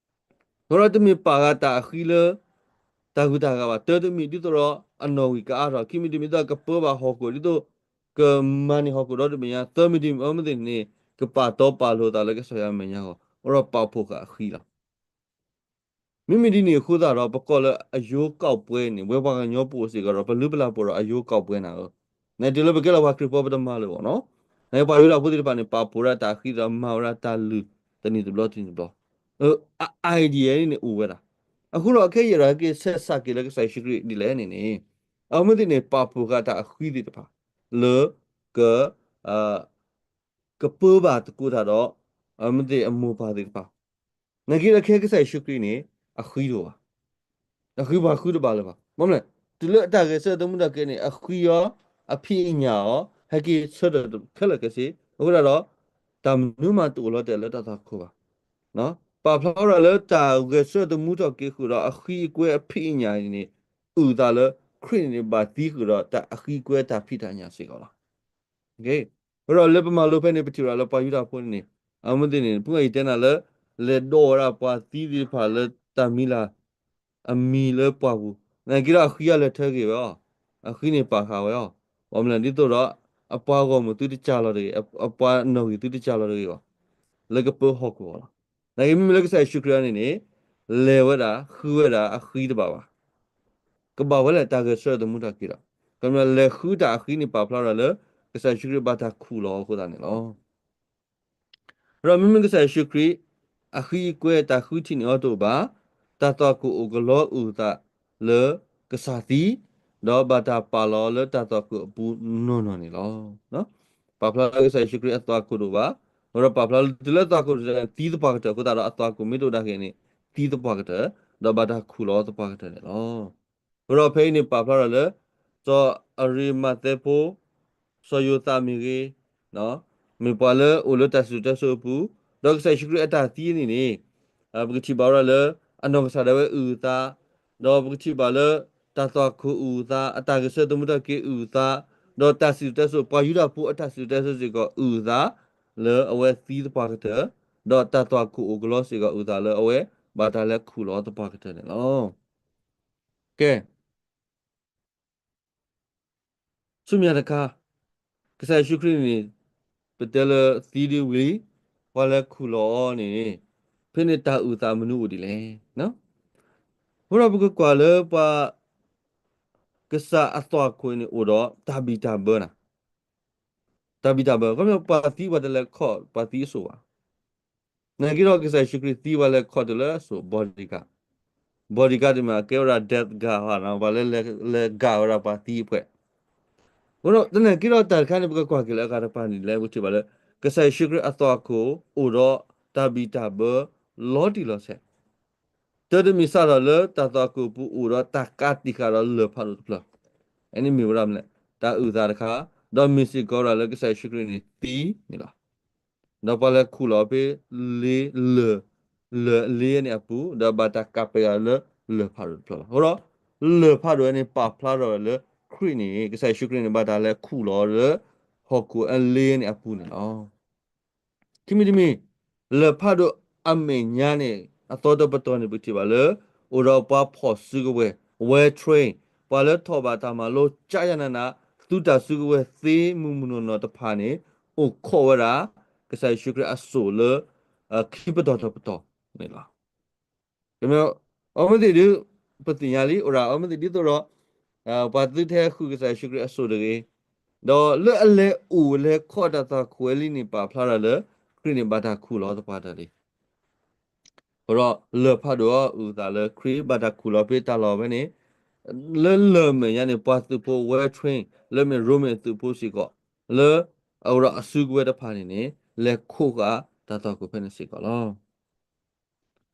အဃိဒီးတမ့ၢ်ပာ်ဃာ်တၢ်အဃံလၢ တၢ်ဂုၤတၢ်ဂၤဘၣ်, တၢတမံၤ ဒ်သိးဒီးအနီၣ်ဂံၢ်ကအါထီၣ်, ခံမံၤတမံၤ ဒ်သိးကပၢဘၣ်ဟီၣ်ခိၣ်, ဒ်သိးကမၤန့ၢ်ဟီၣ်ခိၣ်ဒီတဘ့ၣ်ညါ, သၢမံၤတမံၤ အမ့ၢ်သ့ၣ်န့ၣ် ကပာ်တီပာ်လိၤသးလၢကစၢ်ယွၤအမဲာ်ညါအဂီၢ်, အဃိဒီးပာ်ဖှိၣ်ဃာ်အဃံလီၤ. မ့မ့ၢ်ဒ်န့ၣ်အဃိသတးဒီး ပကိးလၢအယိၤကီၢ်ပှဲၤန့ၣ် ဝဲပှၤကညီပအိၣ်စ့ၢ်ကီးဒီး ပလုၢ်ပလၢ်ပအိၣ်ဒီးအယိၤကီၢ်ပှဲၤနၤဧၢ, နတုၤလၢပကဲလၢပှၤခရံာ်ဖိပတမၤလၢၤဘၣ်နီၤ, နပှၤယူဒၤဖိသ့ၣ်တဖၣ်န့ၣ် ပာ်ဖှိၣ်ဝဲဒၣ်တၢ်အဃံဒီးမၤဝဲဒၣ်တၢ်လုၢ်တနံၤတဘျီတနံၤတဘျီ, အ idea န့ၣ်န့ၣ်အိၣ်ဝဲဒၣ်, အဃိဒီးခဲအံၤဒီးဟဲက့ၤဆဲးစးက့ၤလၢကစၢ်ယ့ၣ်ၡူးခရံာ်ဒ်လဲၣ်န့ၣ်န့ၣ်, အဝဲသ့ၣ်န့ၣ် ပာ်ဖှိၣ်ဃာ်တၢ်အဃံသ့ၣ်တဖၣ် လၢ က ကပၢဘၣ်သကိးတၢ်ဒီး အဝဲသ့ၣ်အမိၢ်ပၢ်သ့ၣ်တဖၣ်, နာ်က့ဒီးခဲကစၢ်ယ့ၣ်ၡူးခရံာ်န့ၣ် အဃံတအိၣ်ဘၣ်, အဃံပှၤဃုတဘၣ်လၢၤဘၣ်, ဘၣ်မနုၤလဲၣ်, တုၤလၢတၢ်ဂဲၤဆၢထၢၣ်သမူထီၣ်က့ၤန့ၣ် အဃံအီၤ အဖံးအညၣ်အီၤ ဟဲက့ၤဆၢထၢၣ်ခဲလၢာ်ခဲဆ့, အဃိသတးဒီး တၢ်မနုၤမးတအိၣ်လီၤတဲာ်လၢတၢ်သွၣ်ခိၣ်ဘၣ်, ပာ်ဖျါဝဲဒၣ်လၢတၢ်ဂဲၤဆၢထၢၣ်သမူထီၣ်က့ၤဃုာ်ဒီးအဃံအကွဲအဖံးအညၣ်န့ၣ်န့ၣ်, အုၣ်သးလၢ ခရံာ်န့ၣ်န့ၣ်ဘၣ်သံဃုာ်ဒီးတၢ်အဃံအကွဲတၢ်ဖံးတၢ်ညၣ်စ့ၢ်ကီးလီၤ. အဃိဒီးလၢပမၤလိဖဲန့ၣ် ပထံၣ်ဝဲဒၣ်လၢပှၤယူဒၤဖိန့ၣ်န့ၣ်, အဝဲသ့ၣ်န့ၣ် ဖဲအံၤတဲနၤလၢ လဲၤဒိးဝဲဒၣ်ပှၤသံသ့ၣ်တဖၣ်လၢတၢ်မံၤလၢ် အမံၤလၢပှၢ်ပူၤ, နာ်က့ဒီးအဃံအလၢာ်ထၢက့ၤဝဲအီၤ, အဃံန့ၣ်ပာ်ဃာ်ဝဲအီၤ, ဘၣ်မနုၤလဲၣ် ဒ်သိးဒီး အပှၤဂီၢ်မုၢ်သုတစှၤလီၤတဂ့ၤ, အပှၤနီၣ်ဂံၢ်သုတစှၤလီၤတဂ့ၤဘၣ်, လၢကပၢဟီၣ်ခိၣ်အီၤလီၤ. နာ်က့မ့မ့ၢ်လၢကစၢ်ယ့ၣ်ၡူးခရံာ်အံၤန့ၣ်န့ၣ်, လဲၤဝဲဒၣ် ဃုဝဲဒၣ်အဃံတဘၣ်ဘၣ် ကဘၣ်ဝဲလၢတၢ်ဂဲၤဆၢထၢၣ်သမူထီၣ်က့ၤဒီး, ကမ့ၢ်လဲၤဃုတၢ်အဃံန့ၣ် ပာ်ဖျါထီၣ်လၢ ကစၢ်ယ့ၣ်ၡူးခရံာ်ဘၣ်တၢ်ခူၣ်လီၤအဃိသတးန့ၣ်လီၤ. ဒီးမ့မ့ၢ်ကစၢ်ယ့ၣ်ၡူးခရံာ် အဃံအကွဲတၢ်ဃုထံၣ်န့ၢ်အီၤတအိၣ်ဘၣ်, တၢ်သွၣ်ခိၣ်အိၣ်ကလီအုၣ်သးလၢကစၢ်သံ, ဒီးဘၣ်တၢ်ပာ်လီၤလၢတၢ်သွၣ်ခိၣ်အပူၤနီၢ်နီၢ်န့ၣ်လီၤ. ပာ်ဖျါလၢကစၢ်ယ့ၣ်ၡူးခရံာ်အသွၣ်ခိၣ်တအိၣ်ဘၣ်, ဒီးပာ်ဖျါလၢတုၤလၢသွၣ်ခိၣ်တအိၣ်န့ၣ် သံသပှၢ်ကတၢၢ်အဃိသတးဒီး အသွၣ်ခိၣ်မ့ၢ်တအိၣ်ဒၣ်က့ၤန့ၣ် သံသပှၢ်ကတၢၢ်, ဒီးဘၣ်တၢ်ခူၣ်လီၤသပှၢ်ကတၢၢ်န့ၣ်လီၤ. အဃိဒီးဖဲအံၤန့ၣ် ပာ်ဖျါထီၣ်လၢ စီၤအရံမၤသဲဖိ, စီၤယိၤသးမ့ၢ်ဂ့ၤ, မ့ၢ်ပှၤလၢအိၣ်လၢတၢ်စံၣ်စိၤတဲစိၤအပူၤ, ဒီးကစၢ်ယ့ၣ်ၡူးခရံာ်အတၢ်သံန့ၣ်န့ၣ်, ပကထံၣ်ဘၣ်ဝဲဒၣ်လၢ အနီၢ်ကစၢ်ဒၣ်ဝဲအုၣ်အသး, ဒီးပကထံၣ်ဘၣ်လၢ တၢ်သွၣ်ခိၣ်အုၣ်အသး, အတၢ်ဂဲၤဆၢထၢၣ်သမူထီၣ်က့ၤအုၣ်အသး, ဒီးတၢ်စံၣ်စိၤတဲစိၤ ပှၤယူဒၤဖိအတၢ်စံၣ်စိၤတဲစိၤစ့ၢ်ကီးအုၣ်အသး, လၢအဝဲသံသပှၢ်ကတၢၢ်, ဒီးတၢ်သွၣ်ခိၣ်အိၣ်ကလီစ့ၢ်ကီးအုၣ်အသးလၢအဝဲ ဘၣ်တၢ်လဲၤခူၣ်လီၤသပှၢ်ကတၢၢ်န့ၣ်လီၤ. ကဲ ဆူမဲာ်ညါတခါ, ကစၢ်ယ့ၣ်ၡူးခရံာ်န့ၣ် ပတဲလၢသံဒ်ဝံၤလံ, ပှၤလဲၤခူၣ်လီၤအီၤန့ၣ်, ဖဲန့ၣ်တၢ်အုၣ်သးမနုၤအိၣ်ဒ်လဲၣ်. အဃိဒီးပကကွၢ်လၢပှၤ ကစၢ်အသွၣ်ခိၣ်န့ၣ်အိၣ်ဒီးတၢ်ဘံၣ်တၢ်ဘၢနၤ, တၢ်ဘံၣ်တၢ်ဘၢ, ခီဖျိပှၤသံပှၤတလဲၤခီၣ်ပှၤသံအစိၣ်ဘၣ်. နာ်က့ဒီးကစၢ်ယ့ၣ်ၡူးခရံာ်သံပှၤလဲၤခီၣ်တုၤလၢအစိၣ် bodyguard, bodyguard တမ့ၢ်အကဲဝဲဒၣ် death guard ဘၣ်, ပှၤလၢလဲၤ guard ဝဲဒၣ်ပှၤသံအဖှဲး. အဃိဒီးသနာ်က့ဒီးတၢ်တခါန့ၣ် ပကကွၢ်က့ၤလၢအဂၤတဖၣ်န့ၣ် လဲၤပထံၣ်ဘၣ်လၢ ကစၢ်ယ့ၣ်ၡူးခရံာ်အသွၣ်ခိၣ်အိၣ်ဒီးတၢ်ဘံၣ်တၢ်ဘၢလီၤတံၢ်လီၤဆဲး တၢ်တမံၤစးထီၣ်လၢတၢ်သွၣ်ခိၣ်ပူၤအိၣ်ဒီးတၢ်ကးတံာ်ဃာ်ဒီးလၢၢ်ဖးဒိၣ်တဖျၢၣ်, အန့ၣ်မ့ၢ်ဝဲဒၣ်မနုၤလဲၣ်, တၢ်အုၣ်သးတခါ, ဒီးမ့ၢ်စ့ၢ်ကီးဝဲဒၣ်လၢကစၢ်ယ့ၣ်ၡူးခရံာ်န့ၣ်သံန့ၣ်လီၤ. ဒီးပှၤလဲၤခူၣ်လီၤဖဲ လၢၢ်, လၢၢ်အလ့န့ၣ်အပူၤ, ဒီးဘၣ်တၢ်ကးပဲာ်ဃာ်လၢလၢၢ်ဖးဒိၣ်တဖျၢၣ်လီၤ. အဃိဒီး လၢၢ်ဖးဒိၣ်ဝဲန့ၣ် ပာ်ဖျါထီၣ်ဝဲလၢခရံာ်န့ၣ် ကစၢ်ယ့ၣ်ၡူးခရံာ်န့ၣ် ဘၣ်တၢ်လဲၤခူၣ်လီၤလၢ ဟီၣ်ခိၣ်အလ့န့ၣ်အပူၤန့ၣ်လီၤ. ခံမံၤတမံၤ, လၢၢ်ဖးဒိၣ်အမဲာ်ညါန့ၣ် အသီတပတီၢ်န့ၣ် ပထံၣ်ဘၣ်လၢ အိၣ်ဒီးပှၤဖီၣ်စုကဝဲၤ well trained ပှၤလၢထီၣ်ဘၣ်တၢ်မၤလိ ကၠါယၤနးနး သုးတၢ်စုကဝဲၤသ့မုၢ်မုၢ်နီၢ်နီၢ်တဖၣ်န့ၣ် အိၣ်ခိးဝဲဒၣ် ကစၢ်ယ့ၣ်ၡူးခရံာ်အစိၣ်လၢ ခံပတီၢ်တပတီၢ်န့ၣ်လီၤ. အဝဲသ့ၣ်ဒ် ပသ့ၣ်ညါလံ အိၣ်ဒၣ်အဝဲသ့ၣ်ဒ်သိးဒီး ပှၤသုထဲဃုာ်ကစၢ်ယ့ၣ်ၡူးခရံာ်အစိၣ်တဂ့ၤ, ဒီးလၢအလဲၤအိၣ်လဲၤခီၣ်တၢ်သွၣ်ခိၣ်ဝဲလံန့ၣ် ပာ်ဖျါထီၣ်လၢ ခရံာ်န့ၣ်ဘၣ်တၢ်ခူၣ်လီၤသပှၢ်တၢၢ်လံ. အဃိဒီးလၢၢ်ဖးဒိၣ်အီၤအုၣ်သးလၢခရံာ်ဘၣ်တၢ်ခူၣ်လီၤဖဲတၢ်လီၢ်ဖဲန့ၣ်, လၢလၢၢ်မဲာ်ညါန့ၣ် ပှၤသုးဖိ well trained လၢမ့ၢ်ရိမ့ၤအသုးဖိစ့ၢ်ကီး လၢအအိၣ်ဒီးအစုကဝဲၤတဖၣ်န့ၣ်န့ၣ် လဲၤခိးဃာ်တၢ်သွၣ်ခိၣ်ဖဲန့ၣ်စ့ၢ်ကီးလီၤ.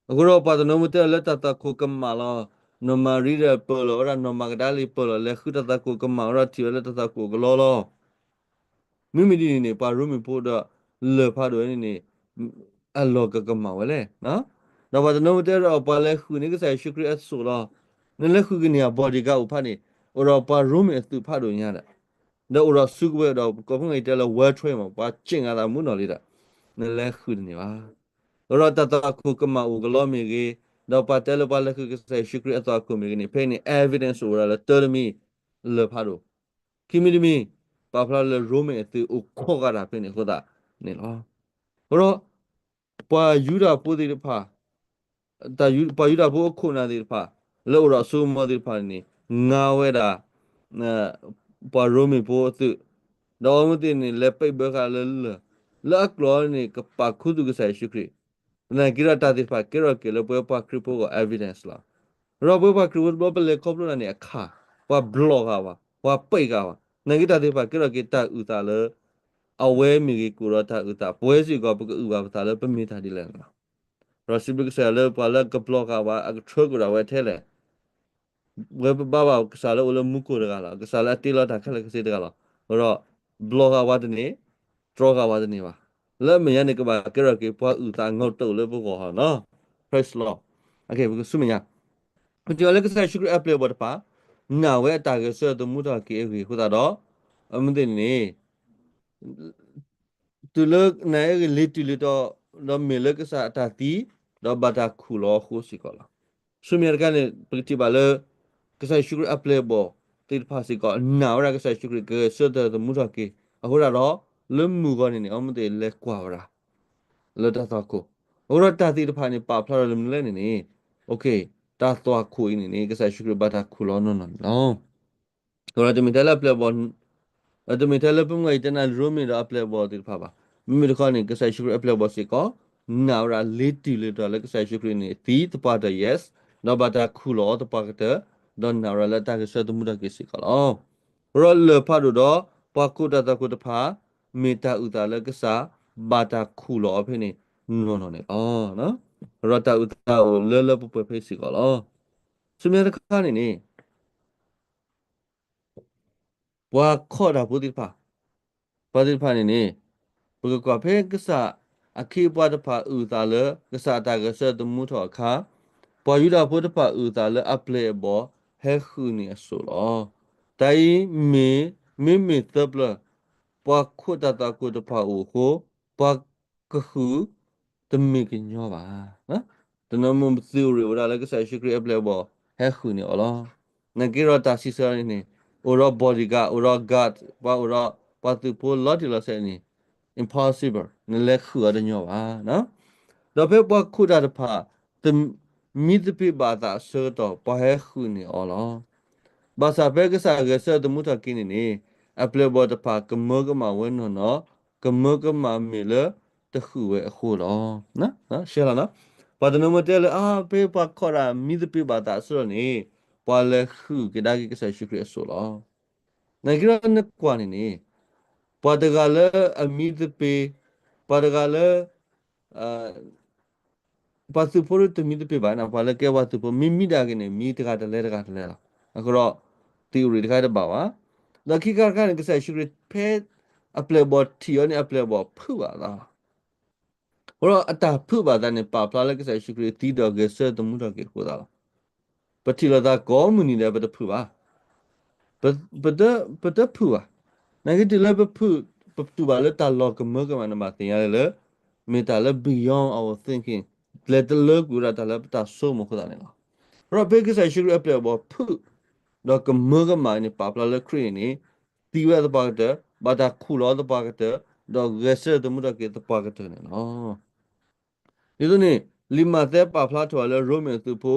အဃိဒီးပှၤတနီၤမ့ၢ်တဲလၢတၢ်သွၣ်ခိၣ်ကမၣ်လီၤ, နီၢ်မၤရံဒီးပၢၢ်လီၤဝဲဒၣ် နီၢ်မၤကဒၤလ့ၣ်ပၢၢ်လီၤ လဲၤဃုတၢ်သွၣ်ခိၣ်ကမၣ်ဝဲဒၣ်ထံၣ်ဝဲလၢတၢ်သွၣ်ခိၣ်ကလီလီၤ. မ့မ့ၢ်ဒ်န့ၣ်န့ၣ် ပှၤရိမ့ၤဖိဒီးလၢၢ်ဖးဒိၣ်ဝဲန့ၣ်န့ၣ် အလီၢ်ကကမၣ်ဝဲလဲၣ်. ဒီးပှၤတနီၤမ့ၢ်တဲဒီးပှၤလဲၤဃုာ်န့ၢ်ကစၢ်ယ့ၣ်ၡူးခရံာ်အစိၣ်လီၤ, နလဲၤဃုာ်ကန့ၢ်အ bodyguard အိၣ်ဖးန့ၣ် အိၣ်ဒီးပှၤရိမ့ၤအသုးဖးဒိၣ်ညါဒီး ဒီးအိၣ်ဒီးစုကဝဲၤဒီး ကိးဖုၣ်ကီၤအံၤတဲလၢ well trained မး ပှၤစ့ၣ်ငါသးမုၢ်နီၢ်လံဒီး နလဲၤဃုာ်တန့ၢ်ဘၣ်. အဃိဒီးတၢ်သွၣ်ခိၣ်ကမၣ်အိၣ်ကလီမ့ၢ်ဂ့ၤ, ဒီးပှၤတဲလၢပှၤလဲၤဃုာ်ကစၢ်ယ့ၣ်ၡူးခရံာ်အသွၣ်ခိၣ်မ့ၢ်ဂ့ၤန့ၣ် ဖဲန့ၣ် evidence အိၣ်ဝဲဒၣ်လၢတၢ်တမံၤ လၢၢ်ဖးဒိၣ်, ခံမံၤတမံၤ ပာ်ဖျါလၢရိမ့ၤအသုးအိၣ်ခိးဃာ်တၢ်ဖဲန့ၣ်အဃိသတးန့ၣ်လီၤ. အဃိဒီး ပှၤယူဒၤဖိသ့ၣ်တဖၣ် ပှၤယူဒၤဖိအခိၣ်နၢ်သ့ၣ်တဖၣ် လၢအိၣ်ဒီးအစိကမီၤသ့ၣ်တဖၣ်န့ၣ် ငါဝဲဒၣ် ပှၤရိမ့ၤဖိအသုး, ဒီးအဝဲသ့ၣ်န့ၣ် လဲၤပံးဘၢဃာ်လၢလၢၢ်, လၢအကျိၤန့ၣ် ကပာ်ခူသူၣ်ကစၢ်ယ့ၣ်ၡူးခရံာ်, သနာ်က့ဒီးတၢ်သ့ၣ်တဖၣ်ကဲထီၣ်က့ၤလၢပဝဲပှၤခရံာ်ဖိအဂီၢ် evidence လီၤ. ဒီးပဝဲပှၤခရံာ်ဖိတဘျီပလဲၤခီဖျိတၢ်န့ၣ်အခါ, ပှၤဘျီၣ်ဃာ်ဝဲ, ပှၤပံးဃာ်ဝဲ, သနာ်က့တၢ်သ့ၣ်တဖၣ်ကဲထီၣ်က့ၤတၢ်အုၣ်သးလၢ အဝဲမ့ၢ်ဂ့ၤကအိၣ်ဒီးတၢ်အုၣ်သး, ပဝဲစ့ၢ်ကီးပကအုၣ်ဘၣ်ပသးလၢပမ့ၢ်တၢ်ဒ်လဲၣ်န့ၣ်လီၤ. ဒီးစံးဘျုးကစၢ်ယွၤလၢပှၤလၢအကဘျီၣ်ဃာ်ဝဲ အကထၢကဒီးဝဲထဲလဲၣ် ဝဲပဘါဘၣ်ကစၢ်လၢအိၣ်လၢမူခိၣ်တဂၤလီၤ. ကစၢ်လၢအတ့လီၤတၢ်ခဲလၢာ်ခဲဆ့တဂၤလီၤ. အဃိဒီး ဘျီၣ်ဃာ်ဝဲတန့ၢ်, တြီဃာ်ဝဲတန့ၢ်ဘၣ်. လၢအမဲာ်ညါန့ၣ် ကဘၣ်ကဲထီၣ်က့ၤပှၤအုၣ်သးအငီတအိၣ်လၢပဂီၢ်လီၤ. Praise the Lord. ပကဆူမဲာ်ညါ, ပထံၣ်ဘၣ်လၢကစၢ်ယ့ၣ်ၡူးခရံာ်အပျဲၢ်အဘီၣ်တဖၣ် နာ်ဝဲအတၢ်ဂဲၤဆၢထၢၣ်သမူထီၣ်က့ၤအဂ့ၢ်အဃိသတးဒီး အမ့ၢ်သ့ၣ်န့ၣ် တုၤလၢနၤအဲၣ်ဂ့ၤလ့ၤတုၤလ့ၤတီၤ ဒီးမ့ၢ်လၢကစၢ်အတၢ်သံ, ဒီးဘၣ်တၢ်ခူၣ်လီၤအဃိစ့ၢ်ကီးလီၤ. ဆူမဲာ်ညါတခါန့ၣ် ပကထံၣ်ဘၣ်လၢ ကစၢ်ယ့ၣ်ၡူးခရံာ်အပျဲၢ်အဘီၣ်သ့ၣ်တဖၣ်စ့ၢ်ကီး နာ်ဝဲဒၣ်ကစၢ်ယ့ၣ်ၡူးခရံာ်ကဂဲၤဆၢထၢၣ်သမူထီၣ်က့ၤအဃိသတးဒီး လၢမုၢ်ဂီၤန့ၣ်န့ၣ် အမ့ၢ်သ့ၣ်လဲၤကွၢ်ဝဲဒၣ် လၢတၢ်သွၣ်ခိၣ်, အဃိဒီးတၢ်သ့ၣ်တဖၣ်န့ၣ် ပာ်ဖျါထီၣ်လၢမနုၤလဲၣ်န့ၣ်န့ၣ် တၢ်သွၣ်ခိၣ်အံၤန့ၣ်န့ၣ် ကစၢ်ယ့ၣ်ၡူးခရံာ်ဘၣ်တၢ်ခူၣ်လီၤနီၢ်နီၢ်န့ၣ်လီၤ. အဃိဒီးတမ့ၢ်ထဲလၢအပျဲၢ်အဘီၣ်, တမ့ၢ်ထဲလၢပမ့ၢ်အံၤတဲနၤရိမ့ၤဒီးအပျဲၢ်အဘီၣ်သ့ၣ်တဖၣ်ဘၣ်. မ့မ့ၢ်တခီန့ၣ် ကစၢ်ယ့ၣ်ၡူးခရံာ်အပျဲၢ်အဘီၣ်စ့ၢ်ကီး နာ်ဝဲဒၣ်လ့ၤတုၤလ့ၤတီၤလၢကစၢ်ယ့ၣ်ၡူးခရံာ်န့ၣ် သံသပှၢ်တၢၢ် yes, ဒီးဘၣ်တၢ်ခူၣ်လီၤအီၤသပှၢ်ကတၢၢ်, ဒီးနာ်ဝဲဒၣ်လၢအတၢ်ဂဲၤဆၢထၢၣ်သမူထီၣ်က့ၤစ့ၢ်ကီးလီၤ. အဃိဒီးလၢၢ်ဖးဒိၣ်ဒီး ပှၤခိးတၢ်သွၣ်ခိၣ်တဖၣ် မ့ၢ်တၢ်အုၣ်သးလၢကစၢ်ဘၣ်တၢ်ခူၣ်လီၤအီၤဖဲန့ၣ်နီၢ်နီၢ်န့ၣ်လီၤ. အဃိဒီးတၢ်အုၣ်သးအိၣ်လၢလၢပှဲၤပှဲၤဖဲစ့ၢ်ကီးလီၤ. ဆူမဲာ်ညါတခါန့ၣ်န့ၣ် ပှၤခီၣ်တၢ်ဖိသ့ၣ်တဖၣ်, ပှၤသ့ၣ်တဖၣ်န့ၣ်န့ၣ် ပကကွၢ်ဖဲကစၢ်အခ့အပှၤတဖၣ်အုၣ်သးလၢ ကစၢ်အတၢ်ဂဲၤဆၢထၢၣ်သမူထီၣ်အခါ, ပှၤယူဒၤဖိတဖၣ်အုၣ်သးလၢအပျဲၢ်အဘီၣ်ဟဲဃုာ်န့ၢ်အစိၣ်လီၤ. တၢ်အံၤမ့ၢ်, မ့မ့ၢ်သၢပျၢၤ ပှၤခိးတၢ်သွၣ်ခိၣ်တဖၣ်အအိၣ်အဃိ, ပှၤကဃုာ်တမ့ၢ်ကညီဘၣ်. တနီၤမ့ၢ်သုးရ့ၣ်ဝဲဒၣ်လၢကစၢ်ယ့ၣ်ၡူးခရံာ်အပျဲၢ်အဘီၣ်ဟဲဃုာ်န့ၢ်အီၤလီၤ. သနာ်က့ဒီးတၢ်စံးဆၢန့ၣ်န့ၣ် အိၣ်ဒီး bodyguard, အိၣ်ဒီး guard, ပှၤအိၣ်ဒီးပှၤသုးဖိလီၤတံၢ်လီၤဆဲးန့ၣ် impossible နလဲၤဃုာ်အီၤတညီဘၣ်. ဒီးဖဲပှၤခိးတၢ်တဖၣ် မံသပ့ၤဘၣ်အသးအဆၢကတီၢ် ပှၤဟဲဃုာ်န့ၢ်အီၤလီၤ. ဘၣ်ဆၣ်ဖဲကစၢ်ဂဲၤဆၢထၢၣ်သမူထီၣ်က့ၤန့ၣ်န့ၣ် အပျဲၢ်အဘီၣ်တဖၣ်ကမၢကမၣ်ဝဲနီၢ်နီၢ်, ကမၢကမၣ်မ့ၢ်လၢတဃုာ်ဝဲအဃိလီၤ. ရှဲလီၤနီၤ, ပှၤတနီၤမ့ၢ်တဲလၢ အါ ဖဲပှၤခီၣ်တၢ်မံသပ့ၤဘၣ်သးအဆၢကတီၢ်န့ၣ် ပှၤလဲၤဃုာ်ကဒါက့ၤကစၢ်ယ့ၣ်ၡူးခရံာ်အစိၣ်လီၤ. သနာ်က့ဒီးနကွၢ်န့ၣ်န့ၣ် ပှၤတဂၤလၢအမံသပ့ၤ, ပှၤတဂၤလၢ ပှၤသုးဖိတမံသပ့ၤဘၣ်န့ၣ် ပှၤလၢကဲပှၤသုးဖိ မ့ၢ်မံဒၣ်က့ၤန့ၣ် မံတဂၤတလဲတဂၤတလဲလီၤ. အဃိဒီး theory တခါတဘၣ်ဘၣ်. ဒီးခံခါတခါန့ၣ် ကစၢ်ယ့ၣ်ၡူးခရံာ်ဖဲအပျဲၢ်အဘီၣ်ထံၣ်အီၤန့ၣ် အပျဲၢ်အဘီၣ်ဖုးဘၣ်အသးလီၤ. အဃိဒီးအတၢ်ဖုးဘၣ်သးန့ၣ် ပာ်ဖျါလၢကစၢ်ယ့ၣ်ၡူးခရံာ်သံဒီးဂဲၤဆၢထၢၣ်သမူထီၣ်က့ၤအဃိသတးလီၤ. ပထံၣ်လိာ်သးကိးမုၢ်နံၤဒီးပတဖုးဘၣ်. ပ, ပတ, ပတဖုးဘၣ်. နာ်က့တုၤလၢပဖုး, ပတူၢ်ဘၣ်လၢတၢ်လီၤကမၢကမၣ်န့ၣ် ဘၣ်သ့ၣ်ညါလၢ မ့ၢ်တၢ်လၢ beyond our thinking, လဲၤတလၢကွံာ်ဝဲဒၣ်တၢ်လၢပတၢ်ဆိကမိၣ်အဃိသတးန့ၣ်လီၤ. အဃိဒီးဖဲကစၢ်ယ့ၣ်ၡူးခရံာ်အပျဲၢ်အဘီၣ်ဖုး ဒီးကမၢကမၣ်န့ၣ် ပာ်ဖျါလၢခရံာ်န့ၣ်န့ၣ် သံဝဲသပှၢ်ကတၢၢ်, ဘၣ်တၢ်ခူၣ်လီၤသပှၢ်ကတၢၢ်, ဒီးဂဲၤဆၢထၢၣ်သမူထီၣ်က့ၤသပှၢ်ကတၢၢ်န့ၣ်လီၤ. ဒ်သိးန့ၣ် လံာ်မးသဲပာ်ဖျါထီၣ်လၢရိမ့ၤအသုးဖိ